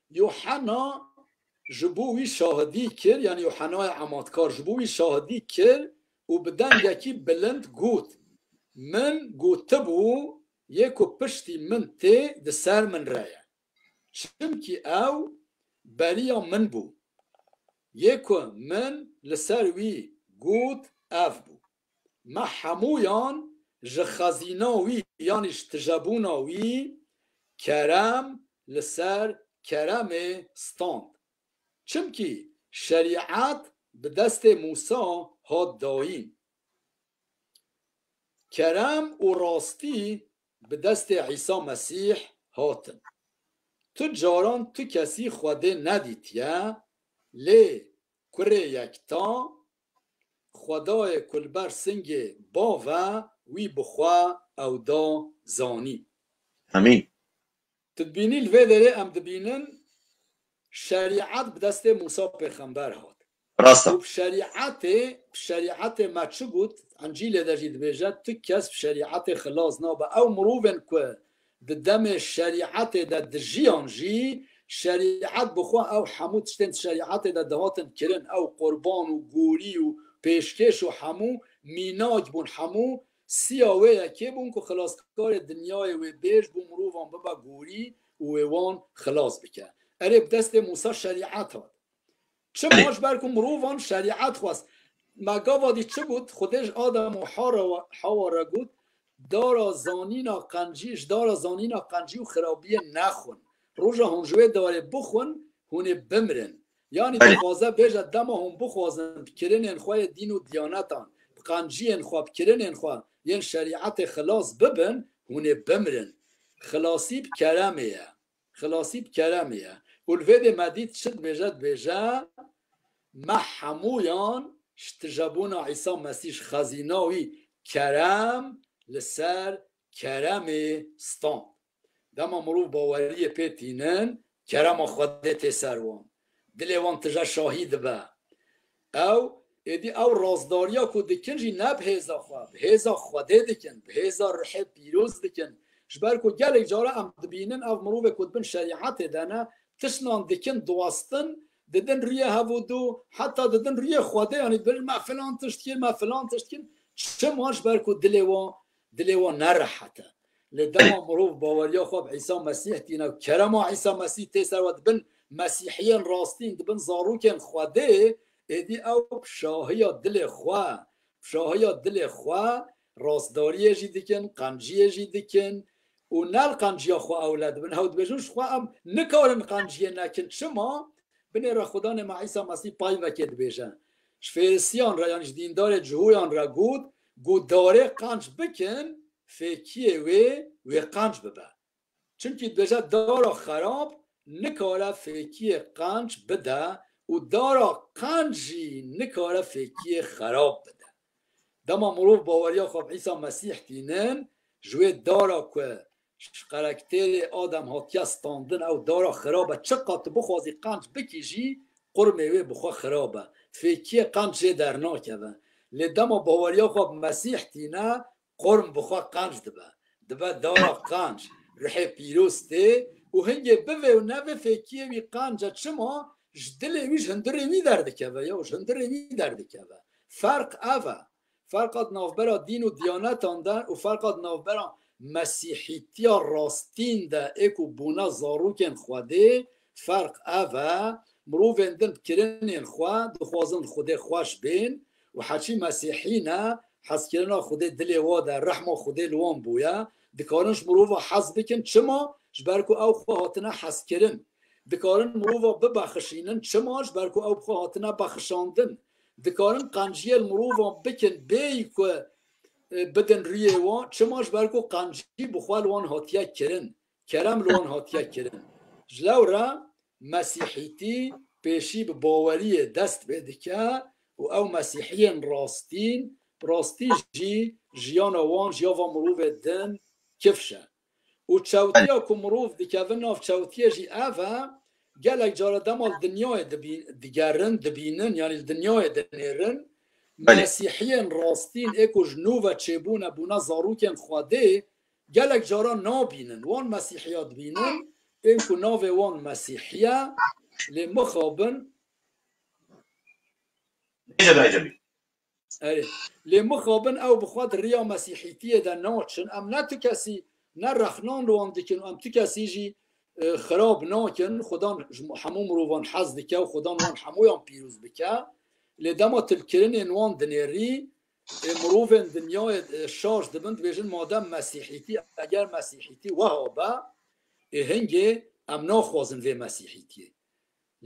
Yuhanna ji bo wî şahidî kir, yanî Yuhannayê Ematkar ji bo wî şahidî kir û bi dengekî bilind got, Min gotibû, yê ku piştî min tê di ser min re ye. Çimkî ew beriya min bû. Yê ku min li ser wî got, ev bû. Me hemûyan ji xezîna wî, yanî ji tijebûna wî, kerem li ser keremê stand. Çimkî şerîet bi destê Mûsa hat dayîn. Kerem û rastî bi destê Îsa Mesîh hatin. Tu caran tu kesî Xwedê nedîtiye, lê Kurê Yekta, Xwedayê ku li ber singê Bav e, wî bi xwe ew da zanîn. Amîn. Tu dibînî li vê derê em dibînin şerîet bi destê Mûsa pêxember hat. Rast e. Û bi şerîetê, bi şerîetê me çi got? Encîlê de jî dibêje, tu kes bi şerîetê xilas nabe. Ew mirovên ku di demê şerîetê de dijiyan jî, şerîet bi xwe ew hemû tiştên di şerîetê de dihatin kirin, ew qurban û gorî û pêşkêş û hemû mînak bûn, hemû siya wê yekê bûn ku xilaskarê dinyayê wê bêj bû mirovan bibe gorî û wê wan xilas bike. Erê, bi destê Mûsa şerîet hat. Çima? Ji ber ku mirovan şerîet xwest. Me gava dî çi got? Xwedê ji Adem û Hara-, Hawa re got, dara zanîna qencî, ji dara zanîna qencî û xirabiyê nexwin. Roja hûn ji wê darê bixwin, hûn ê bimirin. Yanî Belê. Dixwaze bêje, dema hûn bixwazin bi kirinên xwe yê dîn û diyanetan, bi qenciyên xwe, bi kirinên xwe yên şerîetê xilas bibin, hûn ê bimirin. Xilasî bi keremê ye. Xilasî bi keremê ye. Û li vê dê me dît çi dibêje, dibêje, me hemûyan ji tijebûna Îsa Mesîh, ji xezîna wî, kerem li ser keremê stand. Dema mirov baweriyê pê tînin, kerema Xwedê tê ser wan. Dilê wan tije şahî dibe. Ew, êdî ew razdariya ku dikin jî ne bi hêza xwe, bi hêza Xwedê dikin, bi hêza Ruhê Pîroz dikin. Ji ber ku gelek cara em dibînin ev mirovê ku di bin şerîetê de ne, tiştnan dikin, diwestin, didin rûyê hev û du, heta didin rûyê Xwedê, yanî dibin me filan tişt kir, me filan tişt kir. Çima? Ji ber ku dilê wan, dilê wan ne rehet e. Lê dema mirov baweriya xwe bi Îsa Mesîh tîne û kerema Îsa Mesîh tê ser we, dibin Mesîhiyên rastîn, dibin zarokên Xwedê, êdî ew bi şahiya dilê xwe, bi şahiya dilê xwe rastdariyê jî dikin, qenciyê jî dikin û ne li qenciya xwe ewle dibin. Ew dibêjin, ji xwe em nikarin qenciyê nekin. Çima? Binêre Xudanê me Îsa Mesîh payvekê dibêje. Ji Fêrisiyan re, yanî ji dîndarê Cihûyan re got, ku darê qenc bikin, fêkiyê wê, wê qenc bibe. Çimkî dibêje, dara xerab nikare fêkiyê qenc bide û dara qenc jî nikare fêkiyê xerab bide. Dema mirov baweriya xwe bi Îsa Mesîh tînin, ji wê dara ku ji karakterê Adem hatiye standin, ew dara xirab e, çiqas tu bixwazî qenc bikî jî, qurmê wê bi xwe xirab e. Fêkiyê qenc jê dernakeve. Lê dema baweriya xwe bi Mesîh tîne, qurm bi xwe qenc dibe. Dibe dara qenc. Ruhê Pîroz tê û hingê bivê û nevê fêkiyê wî qenc e. Çima? Ji dilê wî, ji hundirê wî derdikeve ya, ji hundirê wî derdikeve. Ferq ev e. Ferqa di navbera dîn û diyanetan de û ferqa di navbera mesîhîtiya rastîn de, ê ku bûne zarokên Xwedê, ferq ev e, mirovên din bi kirinên xwe dixwazin li Xwedê xweş bên û heçî mesîhî ne, hezkirina Xwedê dilê wa de, rehma Xwedê li wan bûye, dikarin ji mirova hez bikin. Çima? Ji ber ku ew xwe hatine hezkirin. Dikarin mirova bibexişînin. Çima? Ji ber ku ew bi xwe hatine bexişandin. Dikarin qenciyê li mirovan bikin, bêyî ku, e, bidin rûyê wan. Çima? Ji ber ku qencî bi xwe li wan hatiye kirin. Kerem li wan hatiye kirin. Ji lewre mesîhîtî pêşî bi baweriyê dest pê dike û ew mesîhiyên rastîn, bi rastî jî jiyana wan ji ya van mirovê din kifş e. Û çewtiya ku mirov dikevin nav çewtiyê jî ev e, gelek cara dema li dinyayê dibî-, digerin, dibînin, yanî li dinyayê dinêrin, Belê. Mesîhiyên rastîn ê ku ji nû ve çêbûne, bûne zarokên Xwedê, gelek cara nabînin. Wan Mesîhiya dibînin, ên ku navê wan Mesîhiye, lê mixabin. Bêje, bêje. Erê. Lê mixabin ew bi xwe di riya Mesîhîtiyê de naçin. Em ne tu kesî ne rexnan li wan dikin û em tu kesî jî, e, xirab nakin. Xudan ji hemû mirovan hez dike û Xudan wan hemûyan pîroz bike. Lê dema tu li kirinên wan dinêrî, e, mirovên dinyayê, e, şaş dibin, dibêjin, madem mesîhîtî, eger mesîhîtî weha be, e, hingê em naxwazin vê mesîhîtiyê.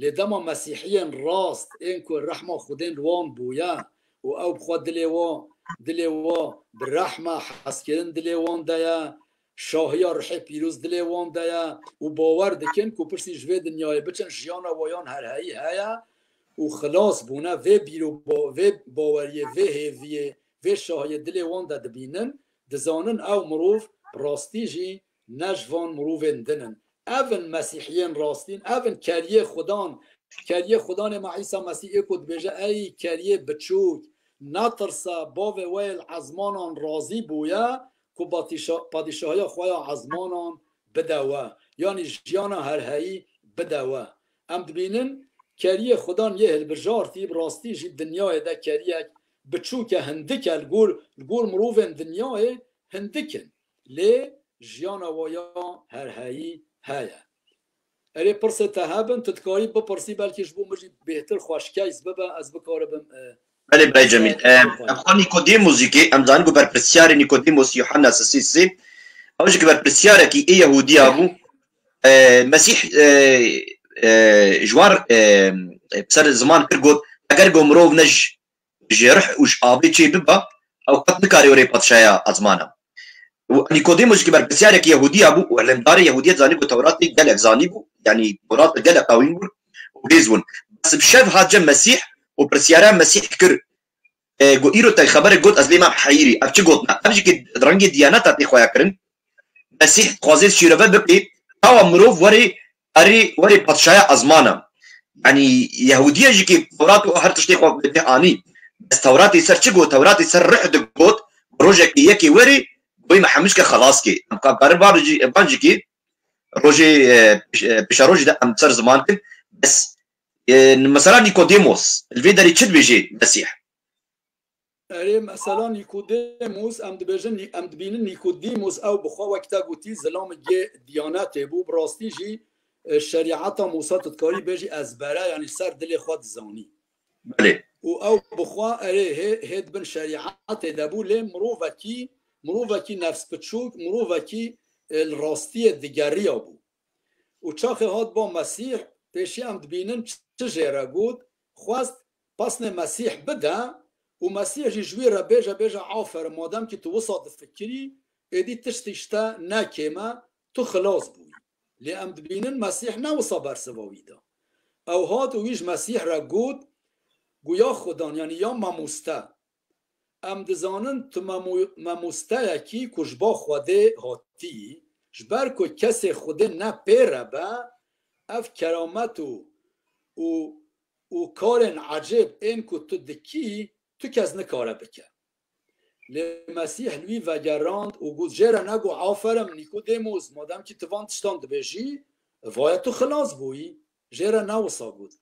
Lê dema mesîhiyên rast, ên ku rehma Xwedê li wan bûye û ew bi xwe dilê wa, dilê wa bi rehma hezkirin dilê wan de ye, şahiya rihê pîroz dilê wan de ye û bawer dikin ku pirsî ji vê dinyayê biçin, jiyana wayan herheyî heye û xilas bûne, vê bîro ba-, vê baweriyê, vê hêviyê, vê şahiyê dilê wan de dibînin, dizanin ew mirov bi rastî jî ne ji van mirovên din in. Ev in mesîhiyên rastîn, ev in keriyê Xudan. Keriyê Xudanê me Îsa Mesîh ê ku dibêje, ey keriyê biçûk, netirse, bavê we yê li ezmanan razî bûye ku patîşa-, padîşahiya xwe ya ezmanan bide we. Yanî jiyana herheyî bide we. Em dibînin keriyê Xudan yê hilbijartî bi rastî jî dinyayê de keriyek biçûk e, hindik e, li gor, li gor mirovên dinyayê hindik in. Lê jiyana wa ya herheyî heye. Erê, pirsê te hebin, tu dikarî bipirsî, belkî ji bo min jî bêhtir xweşkeys bibe, ez bikaribim, e, Belê, Birayê Cemîl. E, em xwe Nîkodêmos jî kê, em zanin ku berpirsiyarê Nîkodêmos Yuhanna sisî sê, ew jî ki berpirsiyarekî ê Yehûdiya bû. E, Mesîh, e, e, ji wan, e, ser ziman kir got, eger ku mirov ne ji ji rih û ji avê çê biba, ew qet nikare were padşaya ezmana. Û Nîkodêmos jî ki berpirsiyarek Yehûdiya bû û ilimdarê Yehûdiyê zanî ku Tewratê gelek zanî bû, yanî Tewrat gelek qawîn bûn û bêz bûn. Bes bi şev hat cem Mesîh û pirsiyara Mesîh kir, e, got, îro te xeberek got, ez lê mam heyirî. Ev çi gotina? Ev jî ki rengê diyaneta tê xweya kirin. Mesîh dixwaze şîrove bike, tawa mirov were, erê, were padşaya ezmana. Yanî Yehûdiya jî ki Tewrat û her tiştê xwe bi dê anî. Bes Tewratê ser çi got? Tewratê ser rih digot, rojekê yekê were, goyê me hemû jî ke xelas ke. Em karin van jî, van jî ki rojê, e, piş-, e, pişerojê de em ser ziman kin. Bes, e, mesela Nîkodêmos, li vê derê çi dibêje Mesîh? Erê, mesela Nîkodêmos, em dibêjin, Nî-, em dibînin Nîkodêmos ew bi xwe wek te gotî zilamekê diyanetê bû, bi rastî jî, e, şerîeta Mûsa tu dikarî bêjî ezbere, yanî ser dilê xwe dizanî. Belê. Û ew bi xwe, erê, hê, hê di bin şerîetê de bû, lê mirovekî, mirovekî nefsbiçûk, mirovekî, e, li rastiyê digeriya bû. Û çaxê hat ba Mesîh, pêşî em dibînin çi jê re got, xwest pesnê Mesîh bide û Mesîh jî ji wî re bêje, bêje, aferin, madem kî tu wisa difikirî, êdî tiştî ji te ne kêm e, tu xilas bûyî. Lê em dibînin Mesîh ne wisa bersiva wî da. Ew hat û wî ji Mesîh re got, got, ya Xudan, yanî ya mamoste, em dizanin tu memo-, memosteyekî ku ji ba Xwedê hatî, ji ber ku kesê Xwedê ne pê re be, ev keramet û, û, û karên ecêb ên ku tu dikî, tu kes nikare bike. Lê Mesîh li wî vegerand û got, jê re negot, aferin, Nîkodêmos, madem kî tu van tiştan dibêjî, vaye tu xilas bûyî. Jê re ne wisa got.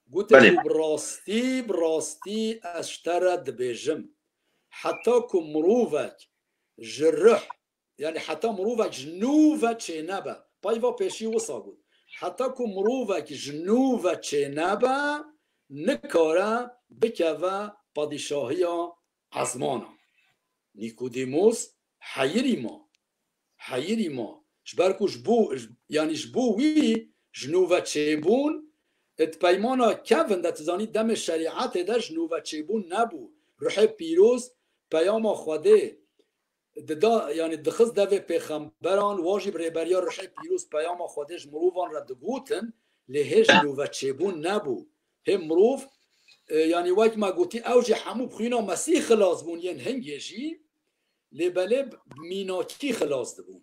Gote, belê, ku bi rastî, bi rastî ez ji te re dibêjim, heta ku mirovek ji rih, yanî heta mirovek ji nû ve çênebe, peyva pêşî wisa got, heta ku mirovek ji nû ve çênebe, nikare bikeve padîşahiya ezmanan. Nîkodîmos heyirî ma. Heyirî ma. Ji ber ku ji bo, yanî ji bo wî ji nû ve çêbûn, di peymana kevin de, tu zanî, demê şerîetê de ji nû ve çêbûn nebû. Ruhê Pîroz peyama Xwedê dida, yanî dixist devê pêxemberan, wa jî bi rêberiya Ruhê Pîroz peyama Xwedê ji mirovan re digotin, lê hê ji nû ve çêbûn nebû. Hê mirov, e, yanî wek me gotî, ew jî hemû bi xwîna Mesîh xilas bûn, yên hingê jî, lê belê bi mînakî xilas dibûn.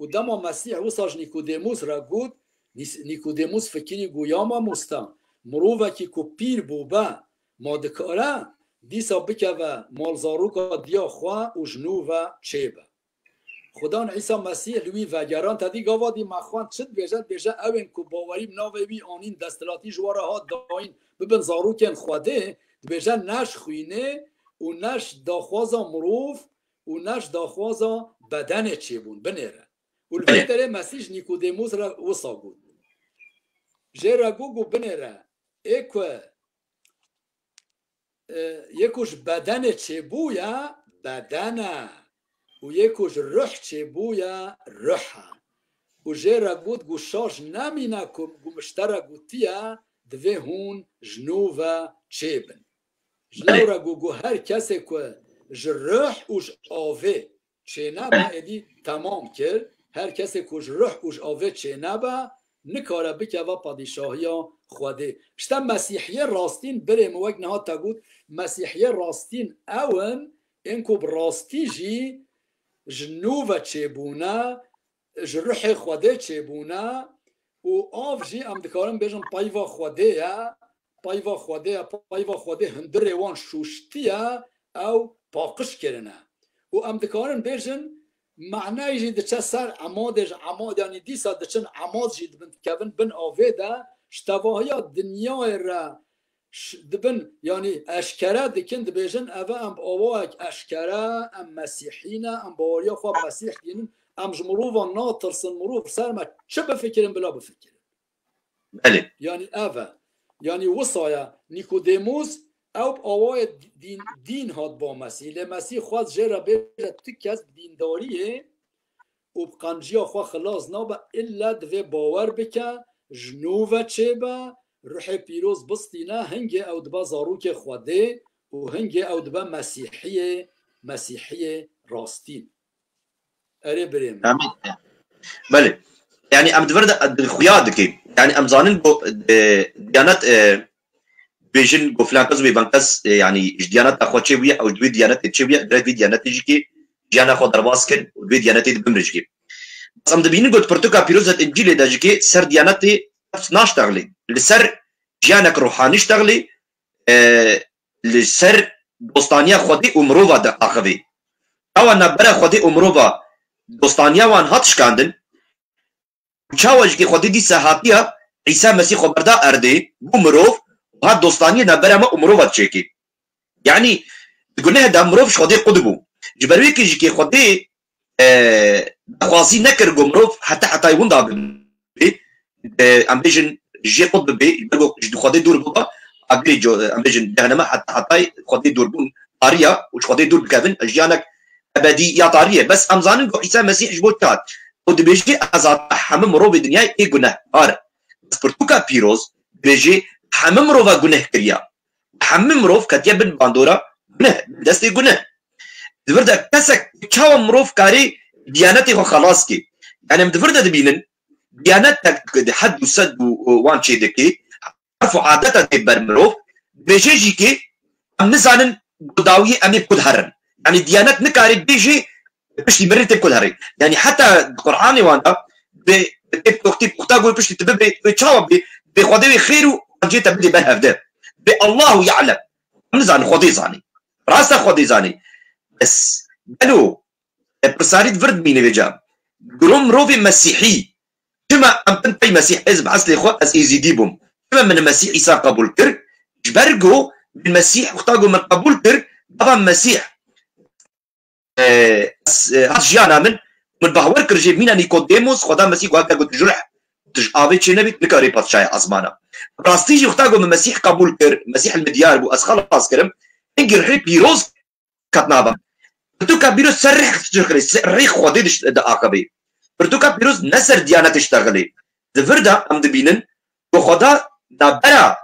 Û dema Mesîh wisa ji Nîkodêmûs re got, Nîs-, Nîkodêmûs fikirî, got, ya mamosta, mirovekî ku pîr bûbe, ma dikare dîsa bikeve malzaroka diya xwe û ji nû ve çêbe? Xudan Îsa Mesîh li wî vegeran, te dî gava dî me xwend çi dibêje? Dibêje, ew ên ku bawerî bi navê wî anîn desthilatî ji we re hat dayîn, bibin zarokên Xwedê, dibêje, ne ji xwînê û ne ji daxwaza mirov û ne ji daxwaza bedenê çêbûn, binêre. Û li vê Belê. derê Mesîh ji Nîkodêmûs re wisa got. Jê re got, got, binêre, ê ku, e, yê ku ji bedenê çêbûye, beden e. Û yê ku ji ruh çêbûye, ruh e. Û jê re got, got, şaş nemîne ku, got, min ji te re gotiye, divê hûn ji nû ve çêbin. Ji Belê. lew re got, got, her kesê ku ji ruh û ji avê çênebe, êdî temam kir. Her kesê ku ji ruh û ji avê çênebe, nikare bikeve padîşahiya Xwedê. Îşte Mesîhiyê rastîn, birê min, wek niha te got, Mesîhiyê rastîn ew in, ên ku bi rastî jî ji nû ve çêbûne, ji ruhê Xwedê çêbûne û av jî em dikarin bêjin peyva Xwedê ye, peyva Xwedê ye, peyva Xwedê hundirê wan şûştiye, ew paqij kirine. Û em dikarin bêjin, maneyê jî diçe ser emadê, ji emad, yanî dîsa diçin emad jî dibin dikevin bin avê de, ji tevahiya dinyayê re ş-, dibin, yanî eşkere dikin, dibêjin, eve em bi awayek eşkere, em mesîhî ne, em baweriya xwe bi Mesîh dînin, em ji mirovan natirsin, mirov ser me çi bifikirin, bila bifikirin. Belê. Yanî ev e. Yanî wisa ye. Nîkodêmûs ew bi awayê dîn, dîn hat ba Mesîh. Lê Mesîh xwest jê re bêje, tu kes bi dîndariyê û bi qenciya xwe xilas nabe, ille divê bawer bike, ji nû ve çêbe, ruhê pîroz bistîne, hingê ew dibe zarokê Xwedê û hingê ew dibe Mesîhiyê, Mesîhiyê rastîn. Erê birê min. Amîn. Belê. Yani em di vir de, di xuya dike. Yani em zanin ku, e, diyanet, e, bêjin ku filan kes û bêvan kes, e, yani ji diyaneta xwe çêbûye, ew ji wê diyanetê çêbûye, ew ji wê diyanetê jî ke jiyana xwe derbas kir û di wê diyanetê de bimre jî ke. Bes em dibînin ku di pirtûka pîroz de Încîlê de jî ke ser diyanetê naştexlê. Li ser jiyanek ruhanî ştexlê, e, li ser dostaniya Xwedê û mirova diaxivê. Çawa navbera Xwedê û mirova dostaniya wan hat şikandin? Çawa jî ke Xwedê dîsa hatiya, Îsa Mesîh xwe berda erdê, bû mirov, û hat dostaniyê navbera me û mirova çêkê. Yanî, di guneh de mirov ji Xwedê qut bû. Ji ber wê ke jî ke Xwedê, e, daxwazî nekir ku mirov heta hetayê winda bibe, e, em bêjin jê qut bibe, ji ber ku ji Xwedê dûr bibe, agirê co-, em bêjin ceheneme heta hetayê Xwedê dûrbûn tariya û ji Xwedê dûr bikevin, jiyanek ebedî ya tariyê. Bes em zanin ku Îsa Mesîh ji bo çi hat? Û dibêje, ez hatime hemû mirovê dinyayê ê gunehkar. Bes pirtûka pîroz dibêje, hemû mirova guneh kiriya. Hemû mirov ketiye bin bandora guneh, bin destê guneh. Di vir de kesek çawa mirov karê diyanetê xwe xelas kê? Yani em di vir de dibînin, diyanet tek di hed û sed û wan çê dike, erf û adeta tê ber mirov, dibêje jî kê, em nizanin ku dawiyê em ê ku diherin. Yani diyanet nikare bêje piştî mirinê tê ku diherê. Yani heta di Qur'anê wan de, bi, bi tê puxtî puxta goy piştî tu bibê, wê çawa bê, bê Xwedê wê xêr û ancê te bidê ber hevde. Bê Allahu ya'lem. Em nizanin, Xwedê zanî. Rast e, Xwedê zanî. Bes, gelo, e, pirsarî di vir dimîne vêca. Giro mirovê Mesîhî. Çima em bin pey Mesîh, ez bi eslê xwe, ez Êzîdî bûm. Çima min Mesîh Îsa qebûl kir? Ji ber ku min Mesîh, wexta ku min qebûl kir, gava Mesîh, e, ez, e, hat jiyana min, min bawer kir jê mîna Nîkodêmos, Xweda Mesîh ku heger ku tu ji ruh, tu ji avê çênebî, tu nikarî padşahê ezmana. Rastî jî wexta ku min Mesîh qebûl kir, Mesîh li min diyar bû, ez xelas kirim, hingî ruhê pîroz ket nava. Pirtûka pîroz ser rih çirxirê, ser rih Xwedê diş-, diaxivê. Pirtûka pîroz ne ser diyanetê ştexilê. Di vir de em dibînin ku Xweda navbera,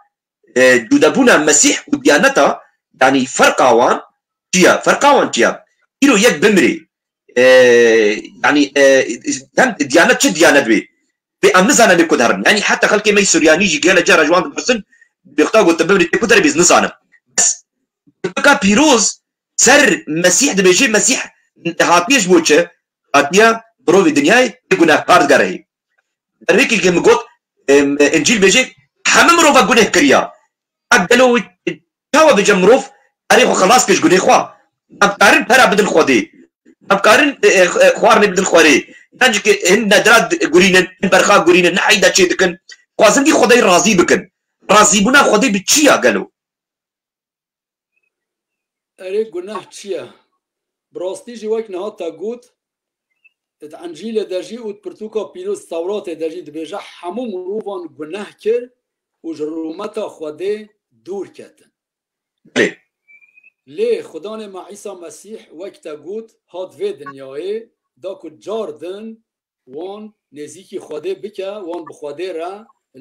e, cûdebûna Mesîh û diyaneta, yanî ferqa wan çi ye? Ferqa wan çi ye? Îro yek bimirê. E, yanî, e, hem diyanet çi diyanet bê? Bê em nizanin lê ku diherin. Yanî heta xelkê me yê Suryanî jî gelek cara ji wan dipirsin, bê wexta ku tu bimirî tê ku derê bê, ez nizanim. Bes Pirtûka pîroz ser Mesîh dibêje, Mesîh hatiye ji bo çi? Hatiye mirovê dinyayê ê gunehkar digerihê. Dervekî ke min got, em, Încîl bêje, hemû mirova guneh kiriya. Ev gelo wî çawa bêje mirov erê xwe xelas kir ji gunê xwe? Em karin pera bidin Xwedê. Em karin, e, e, e, xwarinê bidin xwarê. Yan jî ke hin nedira di-, gurînin, hin berxa gurînin, ne eyda çê dikin. Xwazin dî Xwedê razî bikin. Razîbûna Xwedê bi çi ya gelo? Erê, guneh çi ye? Bi rastî jî wek niha te got, di Encîlê de jî û di pirtûka pîroz Tewratê de jî dibêje, hemû mirovan guneh kir û ji rûmeta Xwedê dûr ketin. Belê. Lê Xudanê me Îsa Mesîh, wek te got, hat vê dinyayê, da ku car din wan nêzîkî Xwedê bike, wan bi Xwedê re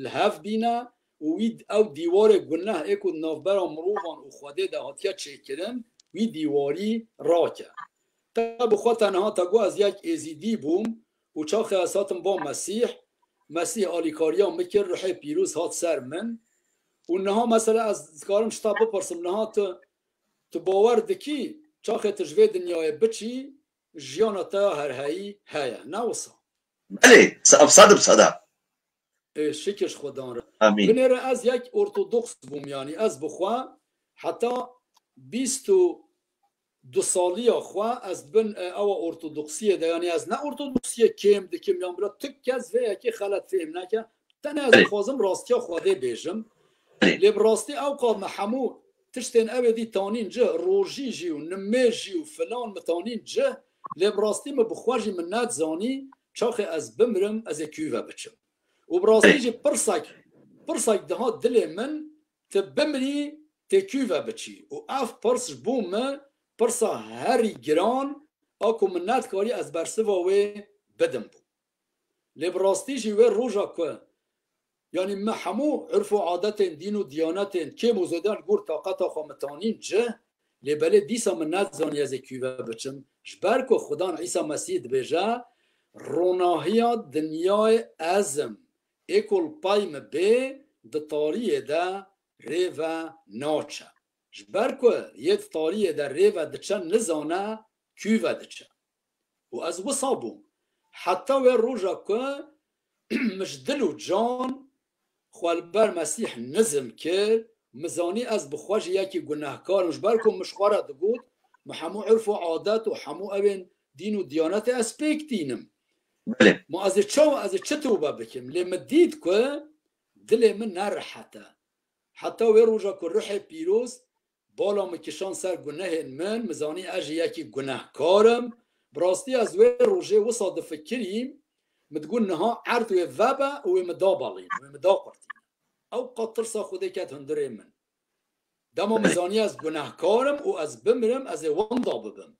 li hev bîne û wî, ew dîwarê guneh ê ku di navbera mirovan û Xwedê de hatiye çêkirin, wî dîwarî rake. Te bi xwe te niha te got, ez yek êzîdî bûm û çaxê ez hatim ba Mesîh, Mesîh alîkariya min kir, ruhê pîroz hat ser min. Û niha mesela ez dikarim ji te bipirsim, niha tu, tu bawer dikî, çaxê tu ji vê dinyayê biçî, jiyana te ya herheyî heye, ne wisa? Belê, se-, sed bi seda. Ê, şikir ji Xudan re. Amîn. Binêre ez yek ortodoks bûm, yanî ez bi xwe heta bîst û du saliya xwe ez bin, e, ewa ortodoksiyê de, yanî ez ne ortodoksiyê kêm dikim, yan bila tu kes vê yekê xelet fêm neke. Tenê ez Belê. dixwazim rastiya Xwedê bêjim. Belê. Lê bi rastî ew qal me hemû tiştên ew ê dî tanîn cih, rojî jî û nimêj jî û filan mi tanîn cih. Lê bi rastî mi bi xwe jî min nedizanî çaxê ez bimrim, ez ê kû ve biçim. Û bi rastî Belê. jî pirsek, pirsek dihat dilê min, tu bimrî, tê kû ve biçî? Û ev pirs ji bo min pirsa herî giran a ku min nedikarî ez bersiva wê bidim bû. Lê bi rastî jî wê roja ku, yanî me hemû urf û adetên, dîn û diyanetên kêm û zêde li gor taqeta xwe min tanîn cih, lê belê dîsa min nezanî ez ê kû ve biçim. Ji ber ku Xudan Îsa Mesîh dibêje, ronahiya dinyayê ez im, ê ku li pey min bê, di tariyê de rê ve naçe. Ji ber ku yê di tariyê de rê ve diçe nizane kû ve diçe. Û ez wisa bûm. Heta wê roja ku min ji dil û can xwe li ber Mesîh nizm kir, min zanî ez bi xwe jî yekî gunehkar im. Ji ber ku min ji xwe re digot, min hemû urf û adet û hemû ewên dîn û diyanetê ez pêk tînim. Belê. Ma ez ê çawa, ez ê çi tobe bikim? Lê min dît ku dilê min ne rehet e. Heta wê roja ku ruhê pîroz bala min kişand ser gunehên min, min zanî ez jî yekî gunehkar im. Bi rastî ez wê rojê wisa difikirîm, min digot niha erd wê vebe û wê min da belîn, wê min da qurtîne. Ew qat tirsa Xwedê ket hundirê min. Dema min Belê. zanî ez gunehkar im û ez bimrim, ez ê winda bibim.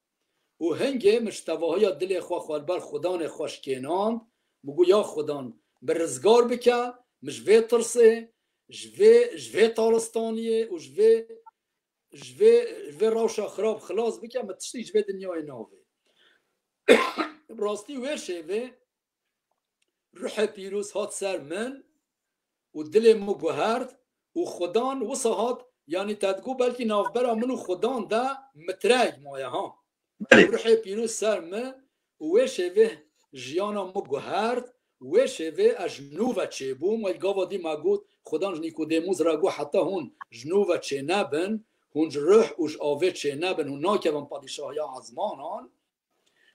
Û hingê min ji tevahiya dilê xwe xwe li ber Xudanê xwe şikênand, min got, ya Xudan, min rizgar bike, min ji vê tirsê, ji vê, ji vê talistaniyê û ji vê, ji vê, ji vê rewşa xirab xilas bike, min tiştî ji vê dinyayê navê. Bi rastî wê şêvê ruhê pîroz hat ser min û dilê min guhert û Xudan wisa hat, yanî te digot belkî navbera min û Xudan de mitrek maye ha. Belê. Ruhê pîroz ser min û wê şêvê jiyana min guhert, wê şêvê ez ji nû ve çêbûm, wek gava dî me got, Xudan ji Nîkodêmûs re got, heta hûn ji nû ve çênebin, hûn ji ruh û ji avê çênebin, hûn nakevin padîşahiya ezmanan.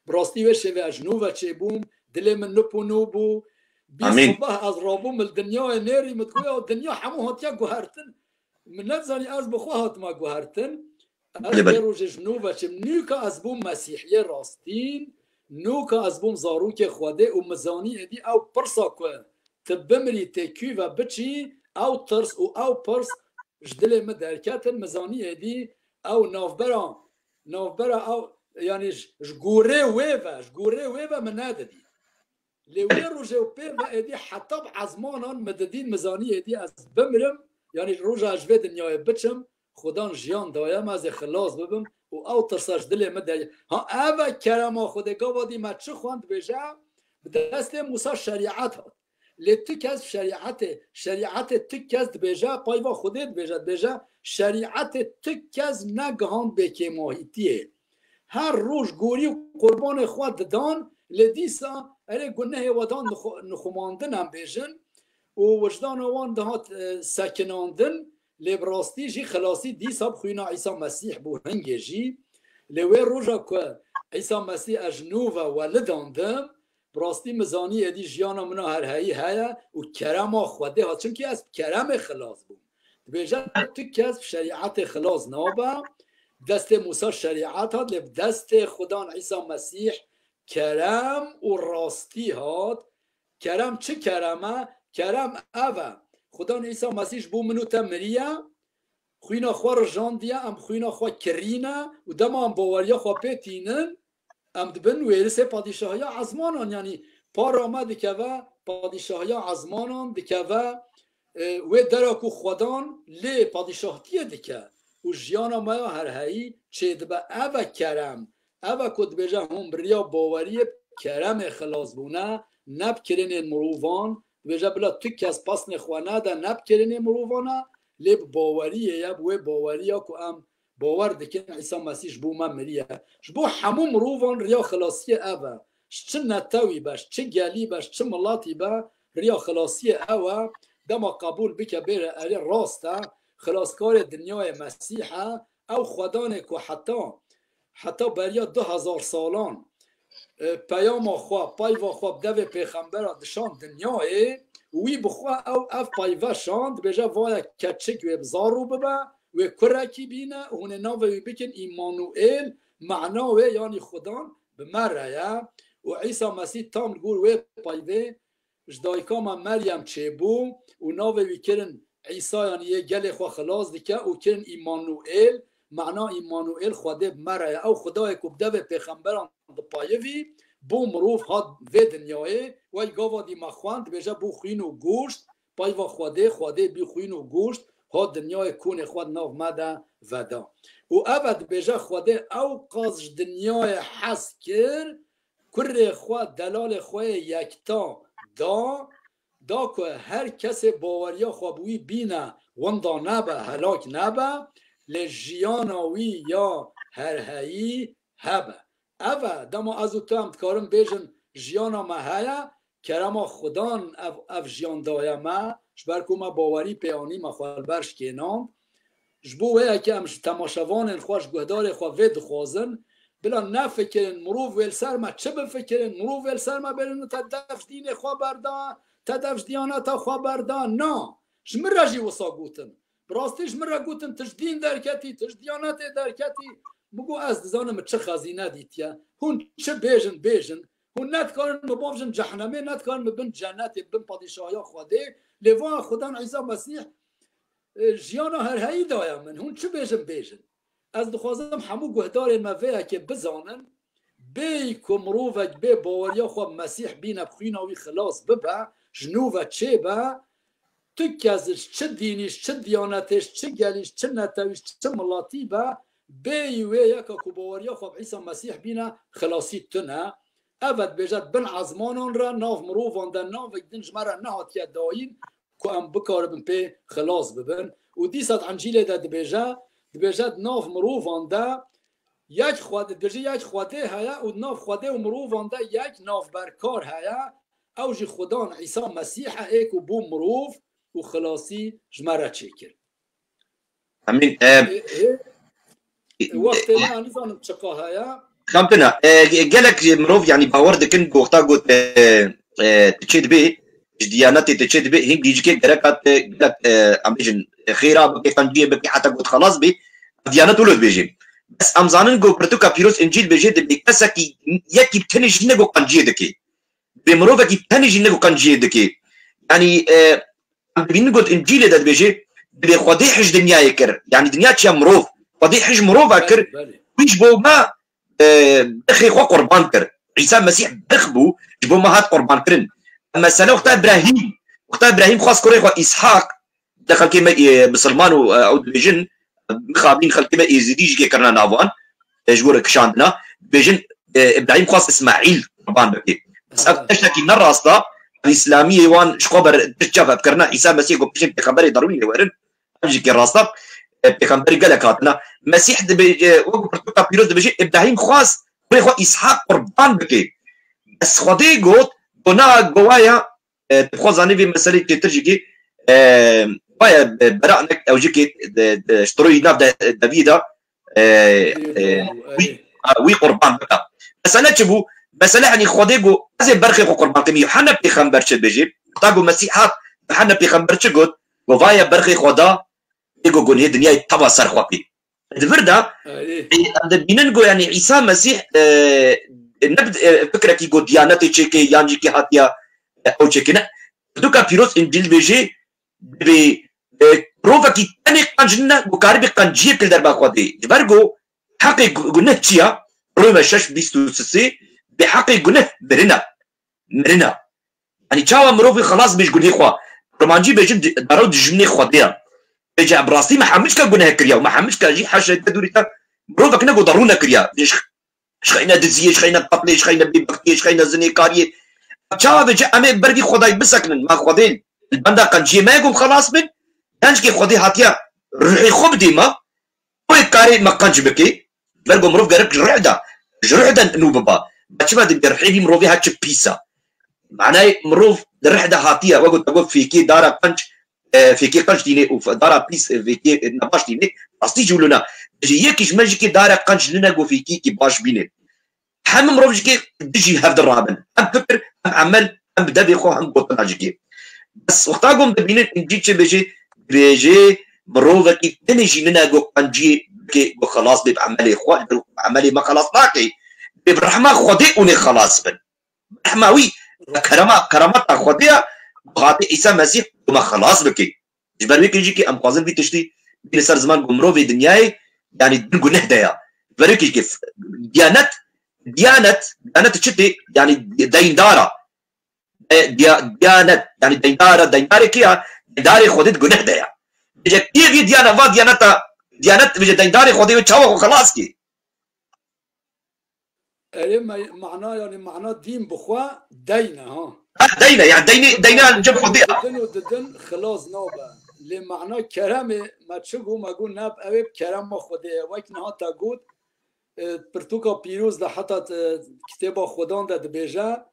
Bi rastî wê şevê ez ji nû ve çêbûm, dilê min nip û nû bû. Bîst Amîn. Sibeh ez rabûm li dinyayê nêrî, min digot, ya dinya hemû hatiye guhertin. Min nedizanî ez bi xwe hatime guhertin. Ez Belê, belê. Vê rojê ji nû ve çêm. Nûka ez bûm Mesîhiyê rastîn, nûka ez bûm zarokê Xwedê û min zanî êdî ew pirsa ku tu bimirî tê kû ve biçî, ew tirs û ew pirs ji dilê min derketin, min zanî êdî ew navbera, navbera ew, yanî ji, ji gorê wê ve, ji gorê wê ve min nedidî. Lê wê rojê û pê ve êdî heta bi ezmanan min didîn, min zanî êdî ez bimirim, yanî roja ez ji vê dinyayê biçim, Xudan jiyan daye me, ez ê xilas bibim û ew tirsa ji dilê min derya. Ha, ev e kerema Xwedê, gava dî me çi xwend dibêje, bi destê Mûsa şerîet hat. Lê tu kes şerîetê, şerîetê tu kes dibêje, payva Xwedê dibêje, dibêje, şerîetê tu kes negihand bê kêmahîtiyê. Her roj gorî û qurbanê xwe didan, lê dîsa erê gunehê we dan nixu-, nixumandin em bêjin û wijdana wan dihat, e, sekinandin, lê bi rastî jî xilasî dîsa bi xwîna Îsa Mesîh bû hingê jî. Lê wê roja ku Îsa Mesîh ez ji nû ve welidandim, bi rastî min zanî êdî jiyana min a herheyî heye û kerema Xwedê hat. Çimkî ez bi keremê xilas bûm. Dibêje tu kes bi şerîetê xilas nabe. Destê Mûsa şerîet hat, lê bi destê Xudan Îsa Mesîh kerem û rastî hat. Kerem çi kerem e? Kerem ev e. Xudan Îsa Mesîh ji bo min û te miriye, xwîna xwe rijandiye, em xwîna xwe kirîne û dema em baweriya xwe pê tînin, em dibin wêrisê padîşahiya ezmanan, yanî para me dikeve padîşahiya ezmanan, dikeve, e, wê dera ku Xwedan lê padîşahtiyê dike û jiyana me ya herheyî çêdibe. Ev e kerem. Ev e ku dibêje hûn bi riya baweriyê bi keremê xilas bûne, ne bi kirinên mirovan. Dibêje bila tu kes pesnê xwe nede, ne bi kirinê mirovan e, lê bi baweriyê ye, bi wê baweriya ku em bawer dikin Îsa Mesîh ji bo me miriye. Ji bo hemû mirovan riya xilasiyê ev e. Ji çi netewî be, ji çi gelî be, ji çi miletî be, riya xilasiyê ew e. Dema qebûl bike bêre erê rast e, xilaskarê dinyayê Mesîh e, ew Xwedanê ku heta, heta beriya du hezar salan, e, peyama xwe, payva xwe bi devê pêxembera dişan dinyayê, wî bi xwe ew ev payve şand, dibêje, vaye keçik wê bi zar rû bibe, wê kurekî bîne, hûn ê navê wî bikin Îmanuêl, mena wê yanî Xudan bi me re ye. Û Îsa Mesîh tam li gor wê payvê ji dayika me Meryem çêbû û navê wî kirin Îsa, yanî yê gelê xwe xilas dike, û kirin Îmanuêl, mena Îmanuêl Xwedê bi me re ye. Ew Xwedayê ku bi devê pêxemberan dipayivî, bû mirov hat vê dinyayê, wey gava dî me xwend, dibêje bû xwîn û goşt, payva Xwedê, Xwedê bî xwîn û goşt, hat dinyayê konê xwe di nav me de veda. Û ev e dibêje Xwedê ew qas ji dinyayê hez kir, kurê xwe, delalê xwe yê yekta da, da ku her kesê baweriya xwe bi wî bîne, winda nebe, helak nebe, lê jiyana wî ya herheyî hebe. Ev e, dema ez û tu em dikarin bêjin, jiyana me heye, kerema Xudan ev, ev jiyan daye me, ji ber ku me bawerî pê anî, me xwe li ber şikênand. Ji bo wê yekê em ji temaşevanên xwe, ji guhdarê xwe vê dixwazin, bila nefikirin, mirov wê li ser me çi bifikirin, mirov wê li ser me bêrin, te dev ji dînê xwe berda, te dev ji diyaneta xwe berda. Na, ji min re jî wisa gotin. Bi rastî ji min re gotin, tu ji dîn derketî, tu ji diyanetê derketî. Min got, ez dizanim min çi xezîne dîtiye. Hûn çi bêjin, bêjin. Hûn ne dikarin min bavjin cehnemê, ne dikarin min bin cenetê, bin padîşahiya Xwedê. Lê va Xudan Îsa Mesîh, e, jiyana herheyî daye min. Hûn çi bêjin, bêjin. Ez dixwazim hemû guhdarên me vê yekê bizanin, bêyî ku mirovek bê baweriya xwe bi Mesîh bîne, bi xwîna wî xilas bibe, ji nû ve çêbe, tu kes ji çi dînî, ji çi diyanetê, ji çi gelî, ji çi netewî, ji çi miletî be, bêyî wê yeka ku baweriya xwe bi Îsa Mesîh bîne, xilasî tune. Ev e dibêje, di bin ezmanan re, nav mirovan de navek din ji me re nehatiye dayîn, ku em bikaribin pê xilas bibin. Û dîsa di Encîlê de dibêje, dibêje, di nav mirovan de yek Xwedê, dibêje, yek Xwedê heye û di nav Xwedê û mirovan de yek navberkar heye, ew jî Xudan Îsa Mesîh e, ê ku bû mirov û xilasî ji me re çêkir. Emîn. E, e, e, wextê me, ez nizanim çiqa heye. Xemtina, e, ge-, gelek mirov, yanî, bawer dikin, goxta got, e, e, tu çê dibê, ji diyanetê tu çê dibê, hîn gîjikê gerek hat, e, gelek, e, em bêjin, e, xêra bikê, qenciyê bikê, heta got xelas bê, diyanet wilo dibêjê. Bes em zanin ku pirtûka pîroz Încîl dibêje, dibê kesekî yekî bi tenê jî ne ku qenciyê dikê. Dibê mirovekî bi tenê jî ne ku qenciyê dikê. Yanî, e, em dibînin got Încîlê de dibêje, dibê Xwedê hij dinyayê kir. Yanî dinya çiya mirov. Xwedê hij mirova kir. Belê, belê. Wî ji bo me, e, birxê xwe qurban kir. Îsa Mesîh birx bû, ji bo me hat qurban kirin. Mesele wexta Îbrahîm, wexta Îbrahîm xwest kurê xwe Îshaq, de xelkê me, e, misilman û, e, ew dibêjin, mixabin xelkê me êzidî jî kê kirine nav wan, e, ji bo re kişandina, dibêjin, e, Îbrahîm xwest Îsmaîl qurban bike. Bes ev tiştekî ne rast e, Îslamiyê wan ji xwe ber tişt çav ev kirine, Îsa Mesîh got pêşên pêxemberê derûnê werin, ev jî kê rast e, e, pêxemberî gelek hatine. Mesîh dibê-, e, wek pirtûka pîroz dibêje, Îbrahîm xwest kurê xwe Îshaq qurban bike. Bes Xwedê got, got na, got waya, e, tu xwe zanî vê meselê çêtir jî kê, e, waya, e, bera nek ew jî kê, de, de, ji tiroyî nav de, devî de, e, e, wî, a, wî qurban bike. Mesele çi bû? Mesele, henî Xwedê got, ez ê berxê xwe qurban kim. Yuhanna pêxember çi dibêje? Wexta ku Mesîh hat, Yuhanna pêxember çi got? Got, vaye berxê Xweda, ê got gunhê dinyayê teva ser xwe kê. Di vir de, Erê. e, em dibînin ku, yanî, Îsa Mesîh, e, e, ne bi, e, fikrekî ku diyanetê çêke yan jî kê hatiye, e, ew çêke. Ne. Pirtûka pîroz Încîl dibêje, dibê, e, mirovekî tenê qenc nine, ku karibî qenciyê kil derba Xwedê. Ji ber ku heqê gu-, guneh çi ya? Roma şeş bîst û sê, bi heqê guneh mirina. Mirina. Yanî çawa mirovî xelas bê ji gunhê xwe? Kurmancî bêjin di-, dara dijminê Xwedê ya. Bêje bi rastî me hemû çika guneh kiriya û me hemû çika jî heşê te dûrî te mirovek ne ku darû nekiriya. Ji xeyna diziyê, ji xeyna qatlê, ji xeyna bêbextiyê, ji xeyna zinêkariyê. Çawa bêje em ê ber vî Xwedayî bisekinin? Me Xwedê li benda qenciyê me ye ku em xelas bin? Yan jî kê Xwedê hatiye ruhê xwe bidê me? Wê karê me qenc bike, ber ku mirov gerek ji rih de, ji rih de nû biba. Ba çima dibê rihê vî mirovî her çi pîs e? Manayê mirov di rih de hatiye, wek ku te got fêkê dara qenc, e, fêkê qenc tînê û f-, dara pîs, e, fêkê, e, nebaş tînê. Rastî jî wilo ne. Ji yekî ji me jî kê dara qenc nine ku fêkî kî baş bînê. Hemû mirov jikê dijî hev dirabin. Hem fikir, hem emel, hem bi devê xwe, hem gotina jikê. Bes wexta ku em dibînin Încîl çi bêjê, dibêjê mirovekî tenê jî nine ku qenciyê bike ku xelas bê bi emelê xwe, bi emelê me xelas nake. Dibê bi rehma Xwedê hûn ê xelas bin. Bi rehma wî, kerema, keremeta Xwedê ya, ku hatê Îsa Mesîh ku me xelas bike. Ji ber wê kê jî kê em xwazin vî tiştî bîne ser ziman ku mirovê dinyayê, yanî di guneh de ya. Ji ber wê kê jî kê f-, diyanet, diyanet, diyanet çi tê? Yanî deyndara. E, diya-, diyanet, yanî deyndara, deyndarê kê ya? Deyndarê Xwedê di guneh de ya. Bêje kê vî diyanet, va diyaneta, diyanet bêje deyndarê Xwedê wê çawa xwe xelas kê? Erê me-, mana, yanî mana dîn bi xwe deyn e, ha. Ha, deyn e, yani deynê, deynê cem Xwedê ya. Didin û didin xilas nabe. Lê mana keremê me çi got, me got ne, ew ê bi kerema Xwedê ye. Wek niha te got, e, pirtûka pîroz de heta, e, kitêba Xwedan de dibêje,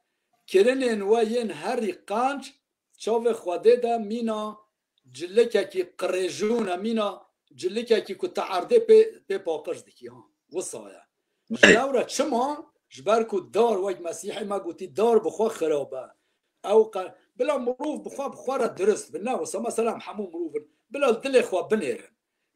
kirinên we yên herî qenc çavê Xwedê de mîna cilikekî qirêjûn e, mîna cilikekî ku te erdê pê, pê paqij dikî, ha. Wisa ye. Ji Belê. Lewre çima? Ji ber ku dar, wek Mesîhê me gotî, dar bi xwe xirab e. Ew qe-, bila mirov bi xwe, bi xwe re dirust bin. Ne wisa, mesela em hemû mirov in. Bila li dilê xwe binêrin.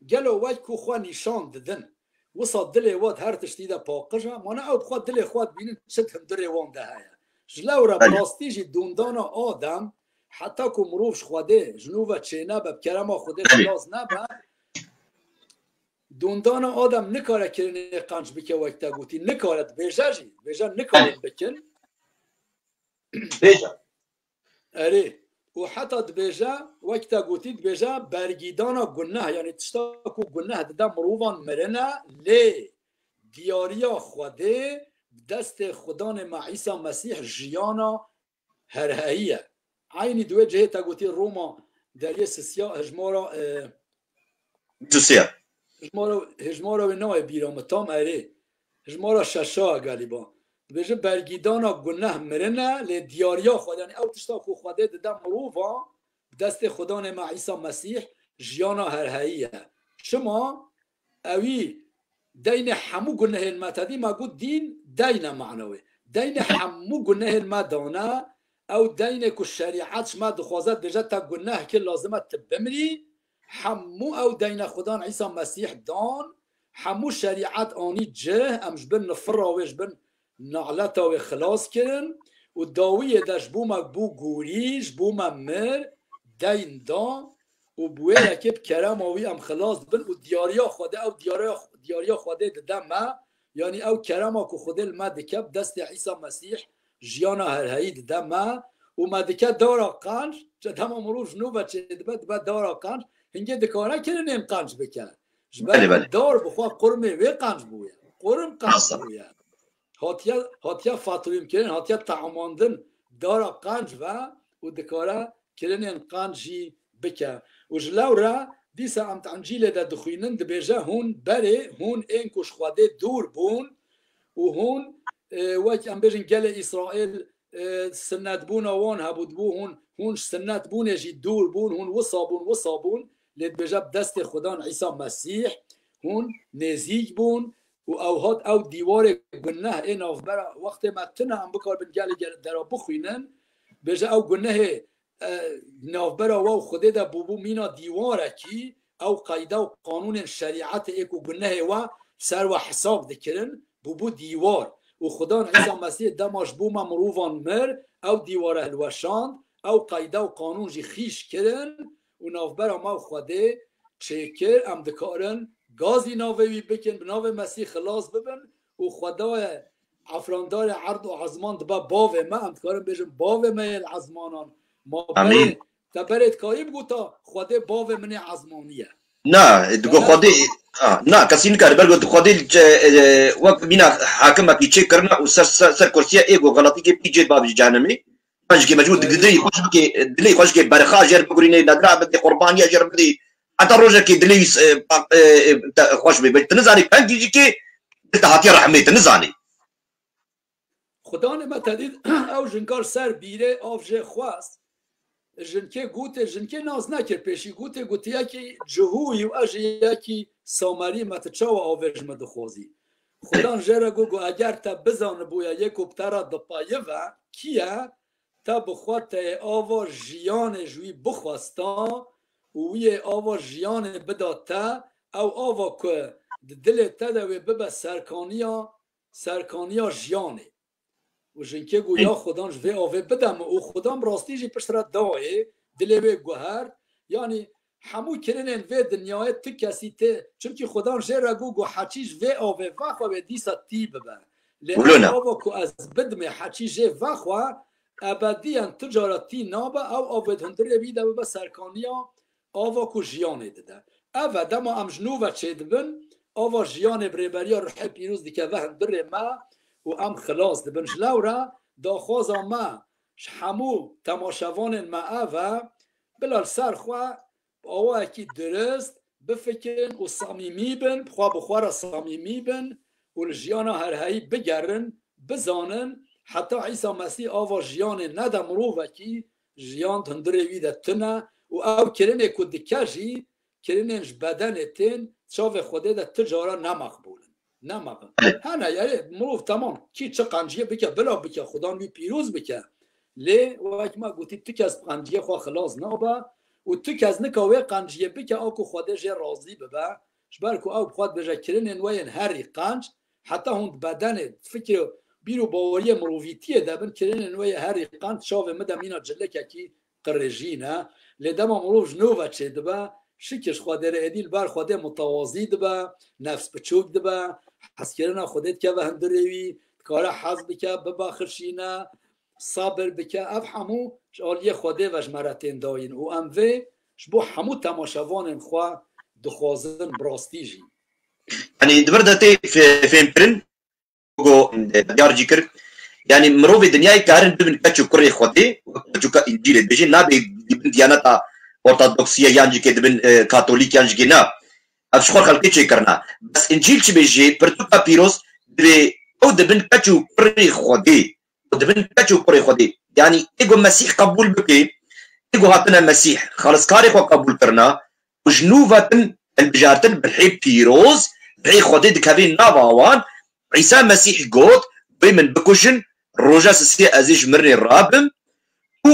Gelo wek ku xwe nîşan didin. Wisa dilê we di her tiştî de paqij e. Mane ew bi xwe dilê xwe dibînin çi di hundirê wan de heye. Ji lewre bi Belê. Rastî jî dûndana Adem, heta ku mirov ji Xwedê, ji nû ve çênebe, bi kerema Xwedê Belê. Xilas nebe, dûndana Adem nikare kirinê qenc bike wek te gotî. Nikare, dibêje jî. Dibêje nikarin Belê. Bikin. Bêje. Erê. Û heta dibêje, wek te gotî, dibêje bergîdana guneh, yanî tişta ku guneh dide mirovan mirine, lê diyariya Xwedê bi destê Xudanê me Îsa Mesîh jiyana herheyî ye. Eynî di wê cihê te gotî Roma deriyê sisiya hejmara, e, Cisiye. Hejmara, hejmara wê nayê bîra min tam erê. Hejmara şeşa galiba. Dibêje bergîdana guneh mirin e, lê diyariya Xwedê, yanî ew tişta ku Xwedê dide mirova, bi destê Xudanê me Îsa Mesîh jiyana herheyî ye. Çima? Ewî deynê hemû gunehên me te dî, me got dîn deyn e mana wê. Deynê hemû gunehên me dane, ew deynê ku şerîet ji me dixwaze, dibêje te guneh kir, lazim e tu bimirî, hemû ew deyne Xudan Îsa Mesîh dan, hemû şerîet anî cih, em ji bin nifira wê, ji bin naleta wê xilas kirin û dawiyê de ji bo me bû gorî, ji bo me mir, deyn da û bi wê yekê bi kerema wî em xilas dibin û diyariya Xwedê, ew diyariya, diyariya Xwedê dide me, yanî ew kerema ku Xwedê li me dike bi destê Îsa Mesîh jiyana herheyî dide me û me dike dara qenc, çi dema mirov ji nû ve çêdibe, dibe dara qenc, hingê dikare kirinên qenc bike. Ji ber Belê, belê. Dar bi xwe qurmê wê qenc bûye. Qurim qenc Rast e. Bûye. Hatiye, hatiye fatrîm kirin, hatiye teamandin dara qenc ve û dikare kirinên qenc jî bike. Û ji lewre dîsa em di Încîlê de dixwînin, dibêje hûn berê, hûn ên ku ji Xwedê dûr bûn û hûn, e, wek em bêjin gelê Îsraîl, e, sinnetbûna wan hebû, dibû hûn, hûn ji sinnetbûnê jî dûr bûn, hûn wisa bûn, wisa bûn, lê dibêje bi destê Xudan Îsa Mesîh hûn nêzîk bûn û ew hat ew dîwarê guneh ê navbera wextê me tune em bikaribin gelê gel dera bixwînin, bêje ew gunehê, e, navbera we û Xwedê de bûbû mîna dîwarekî, ew qeyde û qanûnên şerîetê ê ku gunehê we ser we hesab dikirin, bûbû dîwar. û Xudan Îsa Mesîh dema ji bo me mirovan mir, ew dîwara hilweşand, ew qeyde û qanûn jî xîş kirin û navbera me û Xwedê çêkir, em dikarin gazî navê wî bikin, bi navê Mesîh xilas bibin û Xwedayê efrandarê erd û ezman dibe bavê me, em dikarin bêjin bavê me yê li ezmanan. Ma Amîn. Berê, te berê dikarî bigota Xwedê bavê min ê ezmanî ye. Na, digo Xwedê, ha, na, kesî nikare, ber ku Xwedê, e, e, wek mîna hakimekî çê kirina û ser, ser, ser kursiyê ê ku xelatîkê bî cê babî cehennemê. Yan jî mecbûr dilê xwe ji bikê, dilê xwe ji kê berxa jêr bigurînê, nedra bidê, qurbaniya jêr bidê. Heta rojekê dilê wî, e, pa-, e, e, te, xweş bê. Tu nizanî pengî jî kê, te hatiye rehmê, tu nizanî. Xudanê me te dît, ew jinkar ser bîrê av jê xwest. Jinkê gotê, jinkê nas nekir pêşî, gotê, gotiyekî cihûyî û ez jî yekî samerî me, tu çawa avê ji min dixwazî? Xudan jê re got, got, eger te bizanibûya yê ku bi te re dipeyive, kî ye? Te bi xwe teyê ava jiyanê ji wî bixwesta û wî yê ava jiyanê bida te, ew ava ku di dilê te de wê bibe serkaniya, serkaniya jiyanê. Û jinkê got, ya Xudan ji vê avê bide min. Û Xudan bi rastî jî pişt re dayê, dilê wê guhert. Yanî hemû kirinên vê dinyayê tu kesî tê. Çimkî Xudan jê re got, got, heçî ji vê avê vexwe wê dîsa tî bibe. Lê ev ava ku ez bidimê heçî jê vexwe, ebediyen tu cara tî nabe, ew avê di hundirê wî de bibe serkaniya ava ku jiyanê dide. Ev e, dema em ji nû ve çêdibin, ava jiyanê bi rêberiya Ruhê Pîroz dikeve hundirê me û em xilas dibin. Ji lewre daxwaza me ji hemû temaşevanên me ev e, bila li ser xwe bi awayekî dirist bifikirin û samîmî bin, bi xwe bi xwe re samîmî bin û li jiyana herheyî bigerin, bizanin, heta Îsa Mesîh ava jiyanê nede mirovekî, jiyan di hundirê wî de tune û ew kirinê ku dike jî, kirinên ji bedenê tên, çavê Xwedê de tu cara ne meqbûl in. Ne meqbûl. Hene, yani mirov temam, kî çi qenciyê bike, bila bike, Xudan wî pîroz bike. Lê wek me gotî, tu kes bi qenciyê xwe xilas nabe û tu kes nika wê qenciyê bike, a ku Xwedê jê razî bibe. Ji ber ku ew bi xwe dibêje, kirinên we yên herî qenc, heta hûn di bedenê, di fikir û bîr û baweriyê mirovîtiyê de bin, kirinên we yê herî qenc çavê min de mîna cilekekî qirêjî ne. Lê dema mirov ji nû ve çêdibe, şikir ji Xwedê re êdî li ber Xwedê mutewazî dibe, nefs biçûk dibe, hezkirina Xwedê dikeve hundirê wî, dikare hez bike, bibexişîne, sabir bike. Ev hemû ji aliyê Xwedê ve ji me re tên dayîn û em vê ji bo hemû temaşevanên xwe dixwazin bi rastî jî. Yanî di vir de tê fê-, fêmkirin, ku, e, diyar jî kir. Yanî mirovê dinyayê karin bibin keç û kurê Xwedê, wek keç û ka Încîlê dibêje, nabê dibin diyaneta ortodoksiye yan jî kê dibin, e, katolîk yan jî kê na. Ev ji xwe xelkê çêkirina. Bes Încîl çi bêjê? Pirtûka pîroz dibê ew dibin keç û kurê Xwedê. Ew dibin keç û kurê Xwedê. Yanî ê ku Mesîh qebûl bike, ê ku hatine Mesîh, xaliskarê xwe qebûl kirina, û ji nû ve tin hilbijartin bi rihê pîroz, rihê Xwedê dikevê nava wan. Îsa Mesîh got, wê min bikujin, roja sisê ez ê ji mirinê rabim û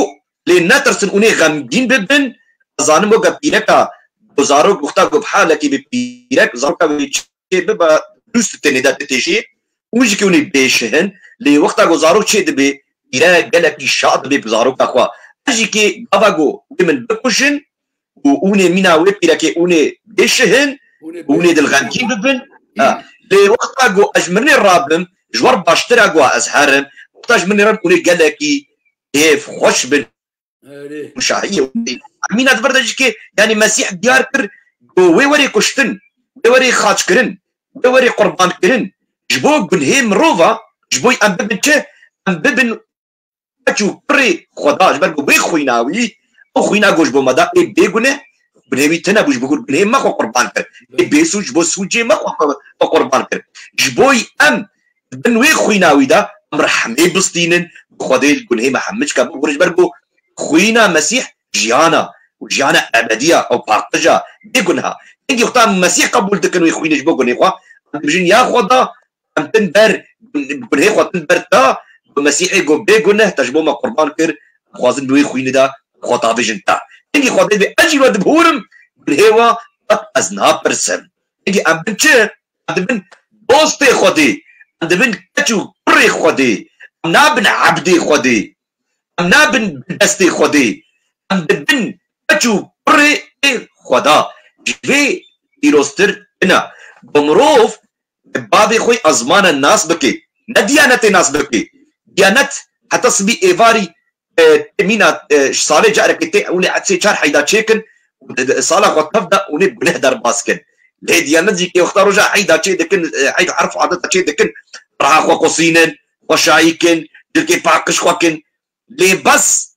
lê netirsin, hûn ê xemgîn bibin. Ez zanim weke pîreka ku zarok wexta ku bi halekî bi pîrek, zaroka wê çê bibe, dûst tenê de têjê, hûn jî kê hûn ê bêşihin, lê wexta ku zarok çê dibe, pîrek gelekî şa dibe bi zaroka xwe. Ez jî kê gava ku wê min bikujin, û hûn ê mîna wê pîrekê hûn ê bêşihin, hûn ê hûn ê dilxemgîn bibin. Ha. Lê wexta ku ez ji mirinê rabim, ji wer baştir e ku ez herim, wexta ji mirinê rabim hûn ê gelekî kêf xweş bin. Erê. Û şahiyê hûn ê. Mîna di vir de jî kê, yanî Mesîh diyar kir ku wê werê kuştin, wê werê xaçkirin, wê werê qurbankirin. Ji bo gunhê mirova, ji bo em bibin çi? Em bibin keç û kurê Xweda, ji ber ku wê xwîna wî, ew xwîna ku ji bo me da, ê bêguneh, gunhê wî tune bû, ji bo gunhê me xwe qurban kir. Ê bêsûc, ji bo sûcê me xwe, xwe qurban kir. Ji bo em bin wê xwîna wî de, em rehmê bistînin, bi Xwedê li gunhê me hemû çika bigure, ji ber ku xwîna Mesîh jiyana, û jiyana ebedî ya, ew paqij a, bêguneh a. Hingî wexta em Mesîh qebûl dikin wê xwînê ji bo gunhê xwe, em dibêjin, ya Xweda, em tin ber, gunhê xwe tin ber te, bi Mesîhê ku bêguneh te ji bo me qurban kir, em xwazin bi wê xwînê de xwe tavêjin te. Hingî Xwedê dibê ez jî we dibihûrim, gunhê we qet ez napirsim. Hingî em bin çi? Em dibin dostê Xwedê, em dibin keç û kurê Xwedê. Em nabin ebdê Xwedê. Em nabin bi destê Xwedê. Em dibin keç û kurê Xweda. Ji vê pîroztir tune. Ku mirov bavê xwe ezmana nas bike. Ne diyanetê nas bike. Diyanet heta sibî êvarî, e, tê mîna, e, ji salê carekê tê hûn ê sê çar heyda çêkin, sala xwe tev de hûn ê guneh derbas kin. Lê diyanet jî kê wexta roja heyda çê dikin, e, heyd û herf adeta çê dikin, reha xwe qusînin, xweşayî kin, cilkê paqij xwe kin. Lê bes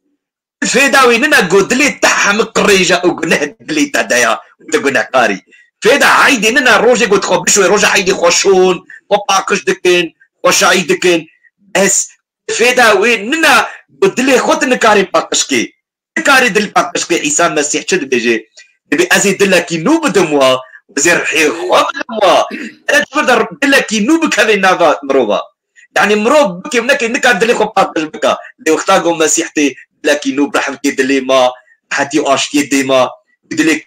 fêda wê nina ku dilê te hemik qirêja û guneh dilê te de ya û tu gunekarî. Fêda heydê nina rojê ku dixwe bişwê, roja heydê xwe şon, xwe paqij dikin, xweşayî dikin. Bes fêda wê nina ku dilê xwe tu nikarî paqij kê. Nikarî dil paqij kê. Îsa Mesîh çi dibêje? Dibê ez ê dilekî nû bidim wa, ez ê rihê xwe bidim wa. Ere ji vir de dilekî nû bikeve nava mirova. Yanî mirov bike û neke nikar dilê xwe paqij bika. Lê wexta ku Mesîh tê dilekî nû bi rehmkê dilê ma, rehetî û aştiyê dê ma, dilê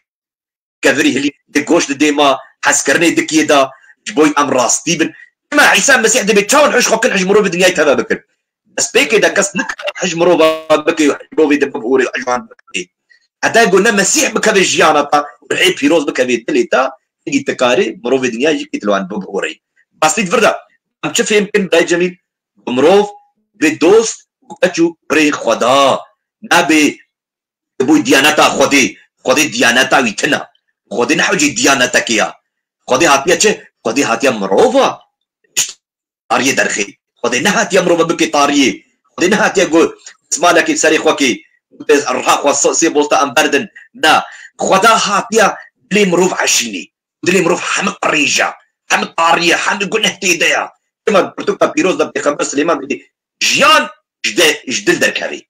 kevirî hilî dê goşt dê ma, hezkirinê dikiyê da, ji bo em rastî bin. Dima Îsa Mesîh dibê çawan hej xwe kin, hej mirovê dinyayê teve bikin. Destpêkê de kes nikare hej mirova bike û hej mirovê de bibihore û hej wan bikeve. Heta ku ne Mesîh bikeve jiyana te û rihê pîroz bikeve dilê te, hingî tu karê mirovê dinyayê jî kê tu li wan bibihore. Rastî di vir de em çi fêm kin, Birayê Cemîl? Ku mirov bê dost û keç û kurê Xweda. Nabê di bo diyaneta Xwedê. Xwedê diyaneta wî tune. Xwedê ne hewcê diyanetekê ya. Xwedê hatiye çi? Xwedê hatiye mirova. Tariyê derxê. Xwedê nehatiye mirova bikê tariyê. Xwedê nehatiye ku destmalekê serê xwe kê. Reha xwe se-, sê bosta em berdin. Na. Xweda hatiye dilê mirov eşînê. Dilê mirov hemik qirêj e. Hemik tarî ye. Hemik guneh tê de ye. Dema pirtûka pîroz de Pêxember Silêman dibê, jiyan ji de, ji dil derkevê.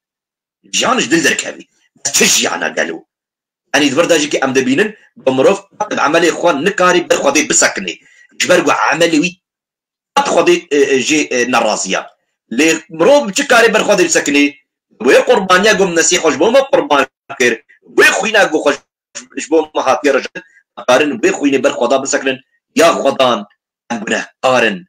Jiyan ji dil derkevî. Çi jiyana gelo? Yanî di vir de jî ki em dibînin, ku mirov bi emelê xwe nikarî ber Xwedê bisekinê. Ji ber ku emelê wî qet Xwedê, e, e, jê, e, nerazî ya. Lê mirov çi karê ber Xwedê bisekinê? Wê qurbaniya ku Mesîh xwe ji bo me qurban kir, wê xwîna ku xwe ji bo me hatiye rijandin, em karin wê xwînê ber Xweda bisekinin, ya Xwedan, em gunehkar in.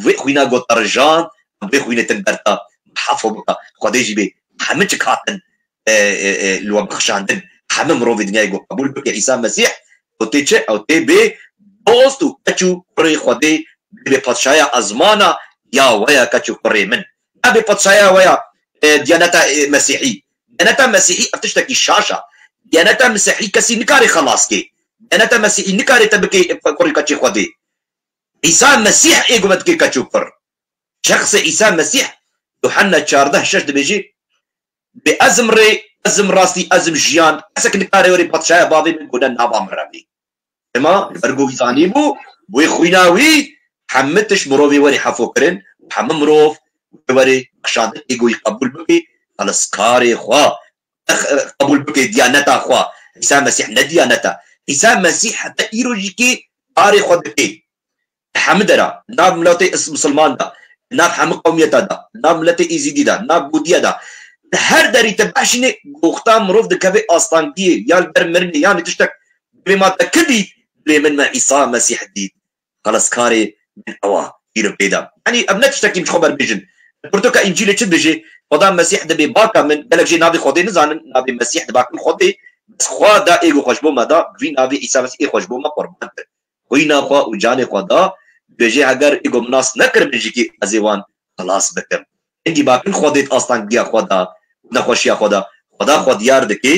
Wê xwîna ku te rijand, em wê xwînê te li ber te, hefo bike. Xwedê jî bê hemû çik hatin, e, e, e, li we bixşandin. Hemû mirovê dinyayê ku qebûl bike Îsa Mesîh, ew tê çi? Ew tê bê dost û keç û kurê Xwedê, bê padşaya ezmana ya we ya keç û kurê min. Nabê padşaya we ya, e, diyaneta, e, Mesîhî. Diyaneta Mesîhî ev tiştekî şaş e. Diyaneta Mesîhî kesî nikare xelas kê. Diyaneta Mesîhî nikare te bike, e, kurê keçê Xwedê. Îsa Mesîh ê ku me dike keç û kur. Şexsê Îsa Mesîh, Yuhanna çardeh şeş dibêjî, bê ez im rê, ez im rastî, ez im jiyan, kesek nikare were padşaya bavê min ku ne nava min re bê. Dema li ber ku wî zanîbû, wê xwîna wî hemû tişt mirovê werê hefo kirin û hemû mirov wê werê bexşandin, ê ku wî qebûl bike, xeliskarê xwe, qebûl bike diyaneta xwe. Îsa Mesîh ne diyaneta. Îsa Mesîh heta îro jî kê karê xwe dike. Hemû dera, nav miletê is-, misilman de, nav hemû qewmiyeta de, nav miletê Êzîdî de, nav Bûdiye de, li her derî te behşînê, goxta mirov dikeve astangiyê, ya li ber mirinê, yanî tiştek bê ma te ki dît, bê min me Îsa Mesîh dît. Xelaskarê min ew a, îro pê de. Yanî ev ne tiştekî min ji xwe berbêjin. Pirtûka Încîlê çi dibêje? Xweda Mesîh dibê baka min, gelek jê navê Xwedê nizanin, navê Mesîh dibakin Xwedê, bes Xweda ê ku xwe ji bo me da, vî navê Îsa Mesîh ê xwe ji bo me qurban kir. Xwîna xwe û canê xwe da, dibêje, heger ê ku min nas nekiribin jî kî ez ê wan xilas bikim. Hingî bakin Xwedê di astangiya xwe da, nexweşiya xwe da, Xweda xwe diyar dike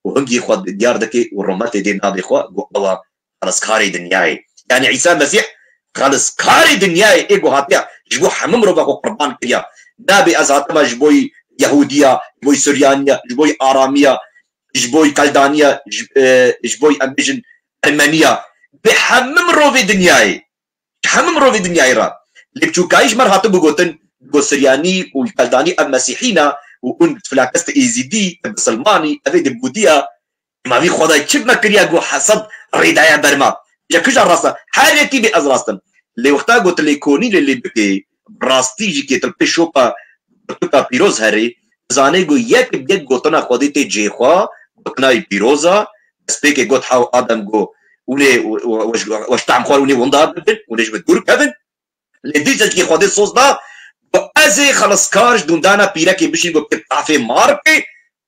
û hingî xwe diyar dike û rûmetê dê navê xwe ku ew a xeliskarê dinyayê. Yanî Îsa Mesîh xeliskarê dinyayê ê ku hatiya ji bo hemû mirova xwe qurban kiriya. Nabê ez hatime ji bo Yehûdiya, ji bo Suryaniya, ji bo Aramiya, ji bo Keldaniya, ji, e, ji bo em bêjin Ermeniya, bi hemû mirovê dinyayê, ji hemû mirovê dinyayê re. Lê biçûkayî ji me re hatibû gotin, got Siryanî û Keldanî ev Mesîhî ne û hûn filakes di Êzîdî, di Misilmanî, ev ê di Bûdiya, ma vî Xwedayê çi bi me kiriye ku hesed rê daye ber me? Ji kija rast e? Her yekî bê ez rast im. Lê wexta got lêkonî lê lê bikê, bi rastî jî kê til pê şopa pirtûka pîroz herê, dizanê ku yek bi yek gotina Xwedê tê cihê xwe, gotina wî pîroz e, destpêkê got hew Adem ku hûn ê we, we, we, we ji tam xwe hûn ê winda bibin, hûn ê ji min dûr kevin. Lê dîsa jî Xwedê soz da, Merkezê xeliskar ji dûndana pîrekê bişîn ku kê tafê mar bikê,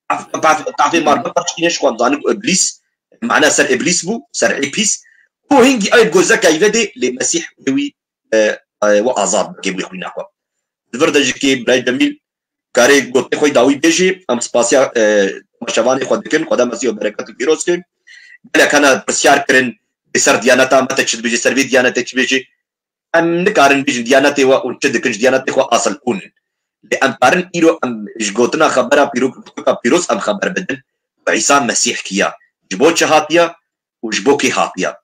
taf-, taf-, tafê mar biperçîne, ji xwe em zanin ku Îblîs, mana ser Îblîs bû, ser ê pîs. Û hingî ew bi gozeka îve dê, lê Mesîh wê wî, e, e, we azad bike wî xwîna xwe. Di vir de jî kê Birayê Cemîl karê gotê xwe dawî bêjê, em spasiya, e, temaşevanê xwe dikin, Xweda Mesîh û bereket û pîroz ke. Gelek hene pirsyar kirin, bê ser diyaneta me te çi dibêjê, ser vê diyanetê çi bêjê. Em nikarin bêjin diyanetê we û çi dikin, ji diyanetê xwe asil hûn in. Lê em karin îro em ji gotina xebera pîro-, pirtûka pîroz em xeber bidin. Îsa Mesîh kiya? Ji bo çi hatiya û ji bo kê hatiya?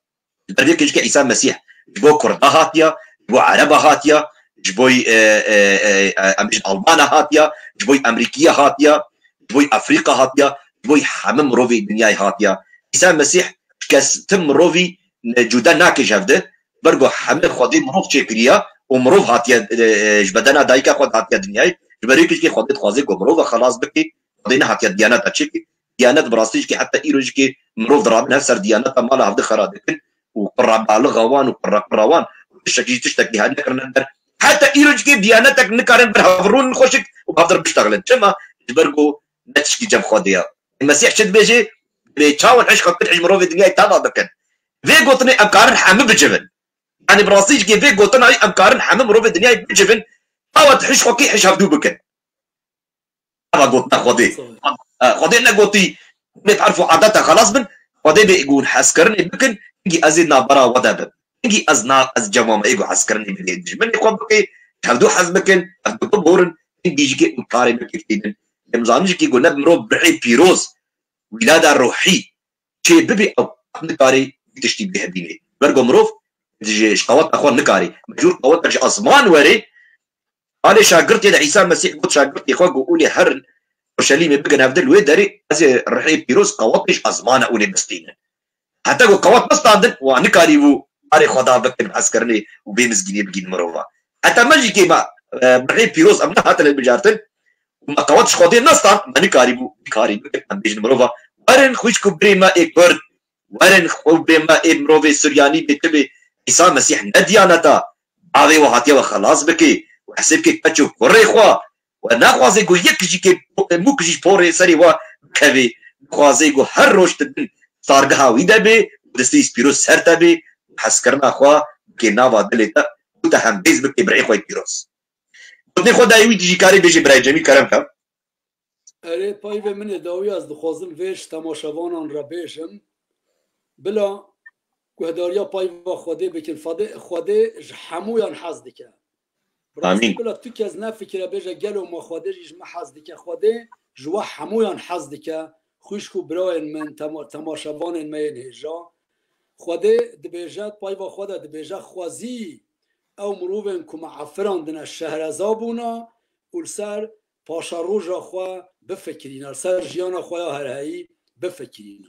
Ji ber vê kê jî ke Îsa Mesîh ji bo Kurda hatiya, ji bo Ereba hatiya, ji bo, e, e, e, e, em bêjin Almana hatiya, ji bo Amerîkiya hatiya, ji bo Afrîka hatiya, ji bo hemî mirovê dinyayê hatiya. Îsa Mesîh ji kes tim mirovî, e, cuda nake ji hev de, ber ku hemî Xwedê mirov çêkiriya û mirov hatiye, e, e, ji bedena dayika xwe hatiye dinyayê. Ji ber wê kê jî ke Xwedê dixwaze ku mirov xelas bike, Xwedê nehatiye diyaneta çêke. Diyanet bi rastî jî ke heta îro jî ke mirov dirabin hev ser diyaneta mala hev de xera dikin û qirabalixa wan û qiraqira wan û tiştekî jî tiştekî hene kirine der. Heta îro jî ke diyanetek nikarin ber hev rûnin xweşik û bi hev dir biştexilin. Çima? Ji ber ku ne tişkî cem Xwedê ya. Mesîh çi dibêje? Dibê çawan hişka kir hej mirovê dinyayê tava bikin. Vê gotinê em karin hemî bicivin. Yanî bi rastî jî vê gotina em karin hemî mirovê dinyayê bicivin. Tawa tu hişka kî hiş hevdû bikin. Eva gotina Xwedê. Sawa. E, Xwedê negotî, hûn ê bi erf û adeta xelas bin. Xwedê bê ku hûn hezkirinê bikin, hingî ez ê navbera we de bim. Hingî ez na, ez cema me ê ku hezkirinê bidê dijminê xwe bikê, hevdû hez bikin, hevdû biborin, hingî jî kê û karê min kê tînin. Em zanin jî kê ku ne mirov birê pîroz, wîlada ruhî çê bibê ew nikarê tiştî bihebînê. Ber ku mirov ji, ji qaweta xwe nikarê. Mecbûr qaweta ji asman were, Alê şagirtê de Îsa Mesîh got şagirtê xwe ku ûlê herin Urşelîmê bigin hevdil wê derê, ez ê rihê pîroz qewatê ji ezmana ûlê bistînin. Heta ku qewat nistandin, wa nikarîbû arê xwe da bikin hezkirinê û bê mizgînê bigîn mirova. Heta me jî kê me, e, rihê pîroz em nehatine bijartin û me qewat ji Xwedê nestand, me nikarîbû karî bikin em bêjin mirova. Werin xwişk û birê me ê Kurd, Werin xwe bê me ê mirovê Suryanî bê tu bê Îsa Mesîh ne diyaneta bavê we hatiye we xelas bikê û hesê bikê keç û kurê xwe. We naxwazê ku yek jî kê mûk jî porê serê we bikevê. Dixwazê ku her roj tu bin sargeha wî de bê û destê wî pîroz ser te bê û hezkirina xwe bikê nava dilê te û te hembêz bikê birê xwe pîroz. Gotinê xwe dayê wî jî karê bêjê birayê Cemîl kerem ke. Erê, payvê min ê dawî ez dixwazim vê ji temaşevanan re bêjim. Bila guhdariya payva Xwedê bikin. Fadê, Xwedê ji hemûyan hez dike. Rastî Amîn. Bila tu kes nefikire bêje gelo ma Xwedê jî ji me hez dike. Xwedê ji we hemûyan hez dike. Xwişk û birayên min, tema-, temaşevanên me yên hêja. Xwedê dibêje, payva xwe de dibêje, xwezî ew mirovên ku me efirandine şehreza bûna û li ser paşeroja xwe bifikirîne, li ser jiyana xwe ya herheyî bifikirîne.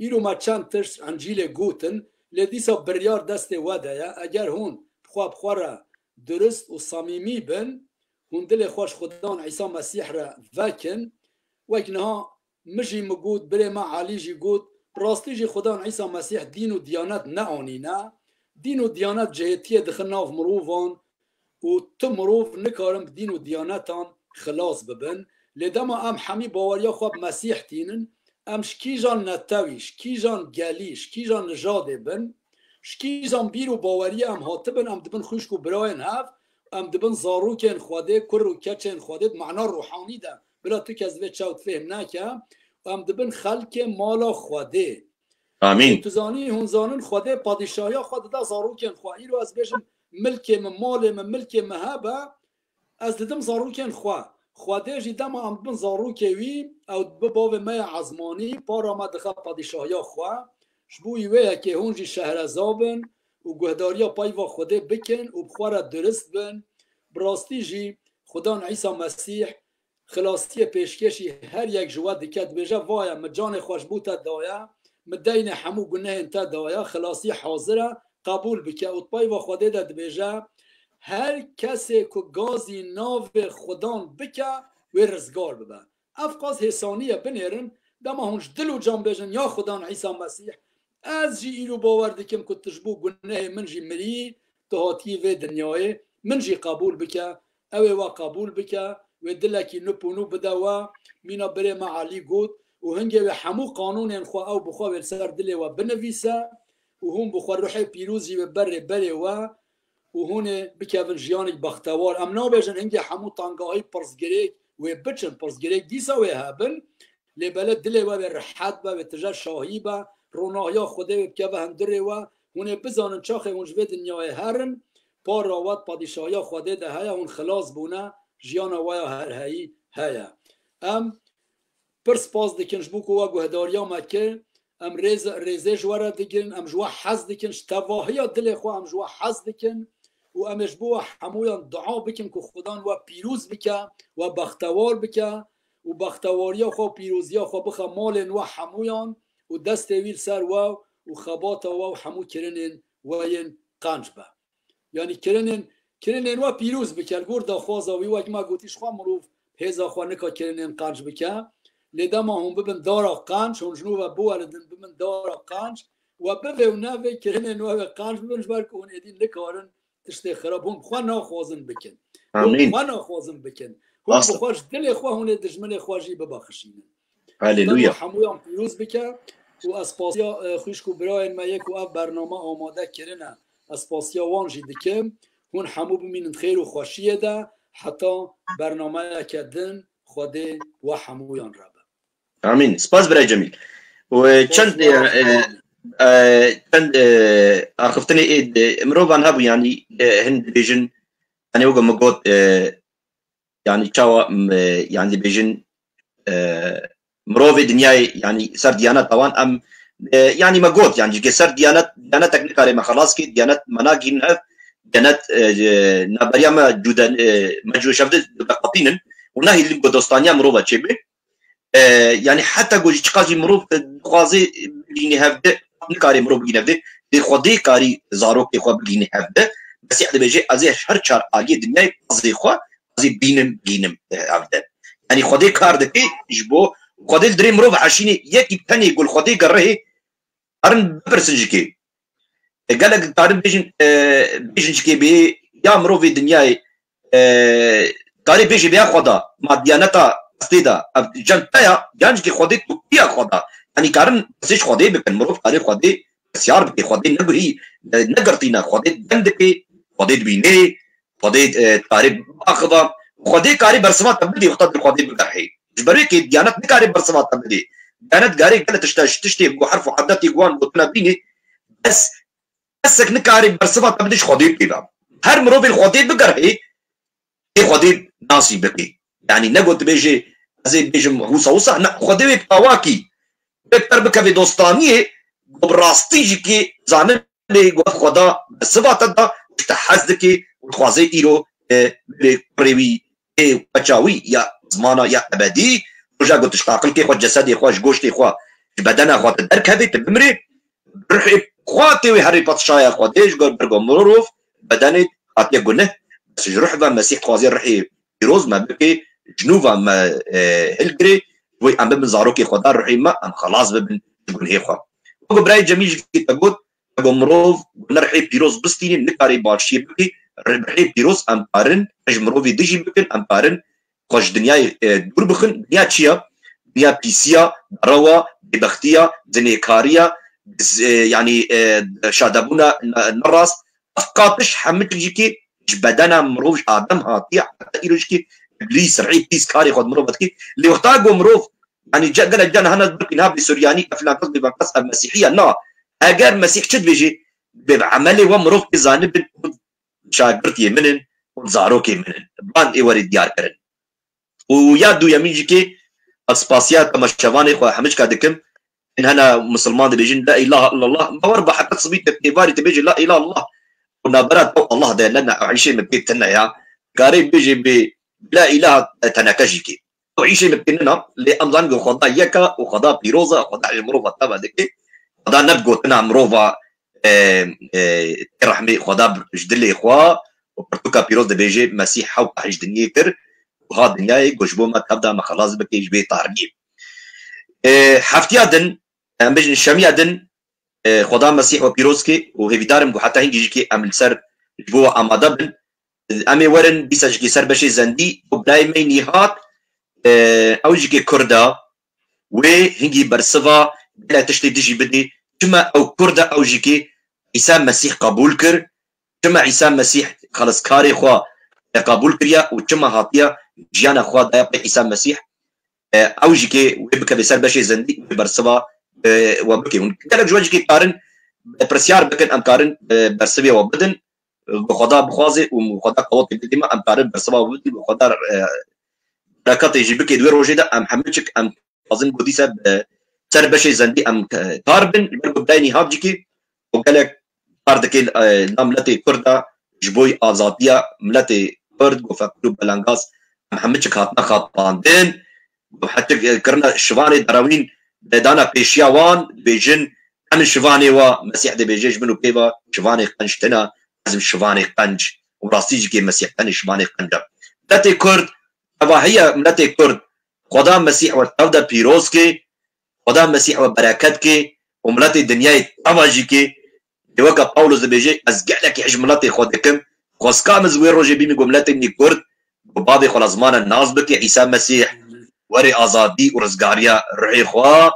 Îro me çend tişt Encîlê gotin, lê dîsa biryar destê we de ye. Eger hûn bi xwe, bi xwe re durist û samîmî bin, hûn dilê xwe ji Xudan Îsa Mesîh re vekin, wek niha min jî min got, birê me Elî jî got, bi rastî jî Xudan Îsa Mesîh dîn û diyanet neanîne. Dîn û diyanet cihêtiyê dixin nav mirovan û tu mirov nikarin bi dîn û diyanetan xilas bibin. Lê dema em hemî baweriya xwe bi Mesîh tînin, em ji kîjan netewî, ji kîjan gelî, ji kîjan nijadê bin, ji kîjan bîr û baweriyê em hatibin, em dibin xwişk û birayên hev, em dibin zarokên Xwedê, kur û keçên Xwedê di mana ruhanî de. Bila tu kes vê çewt fêhm neke, em dibin xelkê mala Xwedê. Amîn. Û tu zanî, hûn zanin Xwedê padîşahiya xwe dida zarokên xwe. Îro ez bêjim, milkê min, malê min, milkê min hebe, ez didim zarokên xwe. Xwedê jî dema em dibin zarokê wî, ew dibe bavê me ya ezmanî, para me dixe padîşahiya xwe. Ji bo wî wê yekê hûn jî şehreza bin û guhdariya payva Xwedê bikin û bi xwe re durist bin. Bi rastî jî Xudan Îsa Mesîh xilasiyê pêşkêşî her yek ji we dike, dibêje, vaye, min canê xwe ji bo te daye, min deynê hemû gunehên te daye, xilasî hazir e, qebûl bike. Û di payva Xwedê de dibêje, her kesê ku gazî navê Xudan bike, wê rizgar bibe. Ev qas hêsanî ye, binêrin, dema hûn ji dil û can bêjin, ya Xudan Îsa Mesîh, ez jî îro bawer dikim ku tu ji bo gunehê min jî mirî, tu hatiyî vê dinyayê, min jî qebûl bike, Ew ê we qebûl bike, wê dilekî nip û nû bide we, mîna birê me Elî got, û hingê wê hemû qanûnên xwe ew bi xwe wê li ser dilê we binivîse, û hûn bi xwe ruhê pîroz jî wê berê berê we, û hûn ê bikevin jiyanek bextewar. Em nabêjin hingê hemû tengahî pirsgirêk wê biçin, pirsgirêk dîsa wê hebin, lê belê dilê we wê rihet be, wê tije şahî be, ronahiya Xwedê wê bikeve hundirê we, hûn ê bizanin çaxê hûn ji vê dinyayê herin, para we di padîşahiya Xwedê de heye, hûn xilas bûne, jiyana we ya herheyî heye. Em pir spas dikin ji bo ku we guhdariya me kir. Em rêz, rêzê ji we re digirin, em ji we hez dikin, ji tevahiya dilê xwe em ji we hez dikin û em ê ji bo we hemûyan dua bikin ku Xudan we pîroz bike, we bextewar bike û bextewariya xwe û pîroziya xwe bixe malên we hemûyan û destê wî li ser we û xebata we û hemû kirinên we yên qenc be. Yanî kirinên, kirinên we pîroz bike. Li gor daxwaza wî, wek me gotî, ji xwe mirov hêza xwe nika kirinên qenc bike. Lê dema hûn bibin dara qenc, hûn ji nû ve biweridin, bibin dara qenc, we bivê û nevê, kirinên we wê qenc bibin, ji ber ku hûn êdî nikarin tiştê xirab, hûn bi xwe naxwazin bikin. Hûn bi Amîn. Xwe naxwazin bikin. Hûn bi Rast. Xwe ji dilê xwe hûn ê dijminê xwe jî bibexşînin. Haleluya. Dema hemûyan pîroz bike û ez spasiya, e, xwişk û birayên me yê ku ev bername amade kirine, ez spasiya wan jî dikim. Hûn hemû bimînin xêr û xweşiyê de, heta bernameyeke din Xwedê we hemûyan re be. Amîn. Spas birayê Cemîl. Û, e, Spas çend, e, birayê e, Cemîl. E, çend, e, axiftinê ê, e, mirovan hebû, yanî, e, hin dibêjin, yanî weke min got, e, yanî çawa, m-, e, yanî dibêjin, e, mirovê dinyayê, yanî ser diyaneta wan em, e, yanî me got, yanî cike ser diyanet, diyanetek nikare me xelas kê, diyanet me nagihîn hev, diyanet, e, e, naberiya me cuda, e, me cuda şevde veqetînin û nahîlin ku dostaniya mirova çêbe. E, yanî heta ku jî çiqas jî mirov, e, dixwaze bigihîne hevde, nikare mirov bigihîne hevde. Lê Xwedê karî zarokê xwe bigihîne hevde. Mesîh dibêje, ez ê her çar aliyê dinyayê pazê xwe, ez ê bînim, bigihînim, e, hevde. Yanî Xwedê kar dike ji bo, Xwedê li dirê mirov eşînê, yekî tenê ku li Xwedê gerihê, karin bipirsin jikê. E, gelek karin bêjin, e, bêjin jikê bê ya mirovê dinyayê, e, karê bêjê bê ya Xweda, ma diyaneta estê de, ev cem te ya, yan jikê Xwedê tu ya Xweda. Yanî karin pirsê ji Xwedê bikin, mirov karê Xwedê pisyar bike, Xwedê neguhî, e, negirtîne, Xwedê dem dike, Xwedê dibînê, Xwedê, e, karê biaxiva, Xwedê karê bersiva te bidê, wexta tu Xwedê bigerhê. Ji ber wê kê diyanet nikare bersiva te bidê. Diyanet garê gele tişte, ji tiştê ku herf û edetê wan gotine bînê, bes kesek nikare bersiva te bidê ji Xwedê pê ve. Her mirovê li Xwedê bigerhê, ê Xwedê nasî bikê. Yanî ne got dibêjê, ez ê bêjim wisa wisa, ne, Xwedê wê awakî. Wê per bikevê dostaniyê, ku bi rastî jî kê zanin bê, ku ev Xweda bersiva te da, te hez dikê û dixwazê îro, e, bê kurê wî, ê keça wî ya zimana ya ebedî, roja ku tu ji qaqilkê xwe, cesedê xwe, ji goştê xwe, ji bedena xwe tu derkevê, tu bimirê, ruhê xwe tê wê herê padşaya Xwedê, ji gor ber ku mirov bedenê hatiye guneh, bes ji ruh ve Mesîh dixwazê ruhê pîroz me bike, ji nû ve me, e, hilgirê, wê em bibin zarokê Xweda, ruhê me, em xelas bibin ji gunhê xwe. Wek ku birayê Cemîl jî te got, wek ku mirov ne ruhê pîroz bistînî, nikare başiyê bike, ruhê pîroz em karin ji mirovê dijî bikin, em karin xwe ji dinyayê, e, dûr bixin. Dinya çi ye? Dinya pîsiya, derewa, bêbextiya, dinêkariya, z-, e, yanî, e, şadebûna ne-, nerast. Ev qatiş hemû tişt jî kê ji bedena mirov, ji Adem hatiye, heta îro jî kê Îblîs, rihê pîs karê xwe di mirov dike. Lê wexta ku mirov, yanî ce-, gelek can hene dibirkî niha bê Suryanî, e, filan kes, bê filan kes, ev Mesîhî ye. Na, eger Mesîh çi dibêjê? Bê bi emelê we mirov pê zanibin, şagirtiyê min in û zarokê min in. Van ê werê diyar kirin. Û ya duyemîn jî kê, ez spasiya temaşevanê xwe hemicka dikim. Hene misilman dibêjin, "La ilahe illallah." Bawer be heta sibî te êvarî te bêjê, "La ilahe illallah." Û nabera te û Allah de ne, ne, ew îşê min pê tune ya. Karê bêjê bê, "La ilahe teneke jî kê." Ew îşê min pê nina, lê em zanin ku Xweda yek e û Xweda pîroz e, Xweda ji mirova teva dike. Xweda ne bi gotina mirova, e, e, tê rehmê Xweda ji dilê xwe û pirtûka pîroz dibêje, Mesîh hewka ji dinyê kir û hat dinyayê, ku ji bo me tev da, me xelas bike ji vê tarniyê. E, heftiya din, em bêjin şemiya din, e, Xweda Mesîh we pîroz ke û hêvîdar im ku heta hingî jî ke em li ser ji bo we amade bin. Em ê werin dîsa jikê ser beşê zendî, ew birayê me yî Nîhat, e, ew jikê Kurd e, wê hingî bersiva gelek tiştê dijî bidê. Çima ew Kurd e, ew jikê Îsa Mesîh qebûl kir? Çima Îsa Mesîh xeliskarê xwe qebûl kiriye û çima hatiye jiyana xwe daye pê Îsa Mesîh? E, ew jî kê wê bikeve ser beşê zindî, wê bersiva, e, we bike. Hûn gelek ji we jî kê karin, e, pirsyar bikin, em karin, e, bersivê we bidin. E, bi Xweda bixwaze û Xweda qewetê bidê me, em karin bersiva we bidin. Bi Xweda, e, bereketê jî bike di wê rojê de, em hemû çik em dixwazin ku dîsa, e, ser beşê zindî em, e, kar bin. Ji ber ku birayê Nîhat jî kê û gelek kar dike, e, na miletê Kurd de ji bo azadiya miletê Kurd, bo feqîr û belengaz, em hemû çik hatine xapandin. Bo heçik, e, kirina şivanê derewîn, e, dana pêşiya wan, dibêjin, em in şivanê wa, Mesîh dibêje, ji min û pê ve şivanê qenc tune, ez im şivanê qenc. Û rastî jî kê Mesîh tenê şivanê qenc e. Miletê Kurd, tevahiya miletê Kurd, Xweda Mesîh we tev de pîroz kê, Xweda Mesîh we bereket kê û miletê dinyayê teva jî kê. Lê weke Pawlos dibêje, ez gelekî ji miletê xwe dikim. Xwezka min ji wê rojê bîmî ku miletê min Kurd, ku bavê xwe li zimanan nas bike, Îsa Mesîh, werê azadî û rizgariya ruhê xwe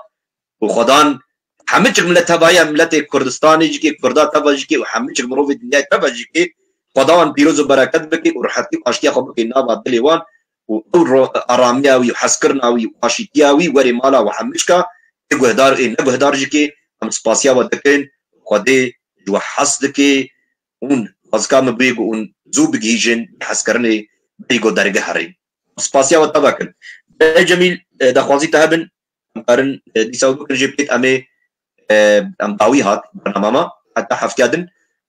û Xwedan hemû çik milet tevaya miletê Kurdistanê jî kê, Kurda teva jî kê û hemû çik mirovê dinyayê teva jî kê, Xweda wan pîroz û bereket bike û rihetî û aştiya xwe bike nava dilê wan û ew ro-, aramiya wî û hezkirina wî û aşîtiya wî werê mala we hemû çika ê guhdar ê neguhdar jî kê, em spasiya we dikin, Xwedê ji we hez dike, hûn xwezka min bûye ku hûn zû bigihîjin hezkirinê berî ku dergeherîn. Spasiya we teva kin. Birayê Cemîl, e, daxwazî te hebin, em karin, e, dîsa bikin jê bikêt em ê, e, em dawî hat bernama me, heta heftiya din,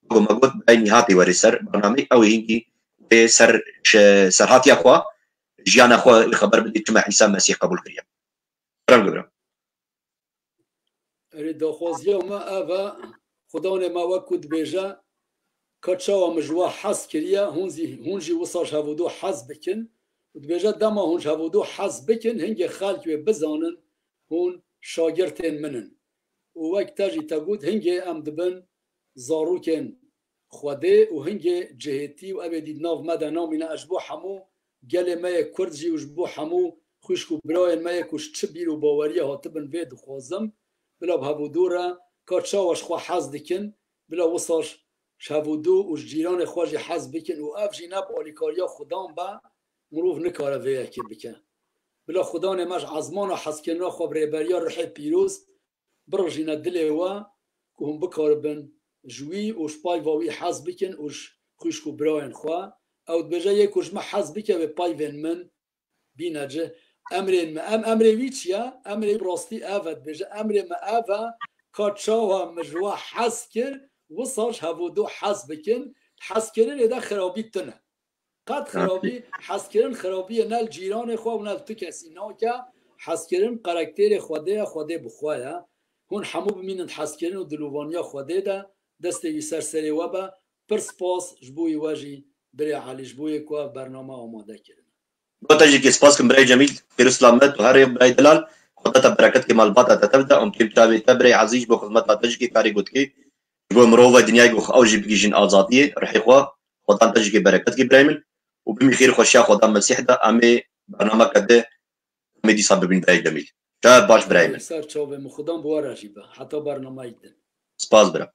ku me got birayê Nîhatê werê ser bernameyê, ew ê hingî wê ser, şe-, serhatiya xwe, jiyana xwe wê xeber bidê çima Îsa Mesîh qebûl kiriye. Kerem bibire. Erê, daxwaziya me ev e, Xudanê me wek ku dibêje, ka çawa min ji we hez kiriye, hûn zî, hûn jî wisa ji hevûdu hez bikin. Û dibêje, dema hûn ji hevûdu hez bikin, hingê xelk wê bizanin, hûn şagirtên min in. Û wek te jî te got, hingê em dibin zarokên Xwedê û hingê cihêtî û ev ê dî di nav me de namîne. Ez ji bo hemû gelê me yê Kurd jî û ji bo hemû xwişk û birayên me yê ku ji çi bîr û baweriya hatibin vê dixwazim, bila bi hevûdu re ka çawa ji xwe hez dikin, bila wisa ji hevûdu û ji cîranê xwe jî hez bikin û ev jî ne bi alîkariya Xudan be, mirov nikare vê yekê bike. Bila Xudanê me ji ezmana hezkirina xwe bi rêberiya Ruhê Pîroz birijîne dilê we ku hûn bikaribin ji wî û ji payva wî hez bikin û ji xwişk û birayên xwe. Ew dibêje, yê ku ji min hez bike wê payvên min bîne cih. Emrên min, em, emrê wî çi ye? Emrê wî bi rastî ev e, dibêje, emrê min ev e, ka çawa min ji we hez kir, wisa ji hevûdu hez bikin. Hezkirinê de xirabî tune. Qet xirabî, hezkirin xirabiyê ne li cîranê xwe û ne li tu kesî nake. Hezkirin karakterê Xwedê ye, Xwedê bi xwe ye. Hûn hemû bimînin di hezkirin û dilovaniya Xwedê de, destê wî ser serê we be. Pir spas ji bo wî we jî birê Elî, ji bo yê ku ev bername amade kirine. Bo te jî kê spas kim birayê Cemîl, xêr û silamet û her rê birayê delal, Xweda te bereket kê malbata te tev de, em kêm çavê te birayê ezîz ji bo xizmeta te jî kê karê gotkê. Ji bo mirova dinyayê ku ew jî bigihîjin azadiyê, rihê xwe, Xwedan te jî kê bereket kê birayê min û bimî xêr û xweşiya Xweda Mesîh de, em ê bernameke di, em ê dîsa bibîn birayê Cemîl. Şev baş birayê min. Ser çavê min, Xudan bi we re jî be. Heta bernameyek din. Spas bira.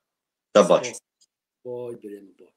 Şev baş. Spas. Vay birê min, vay.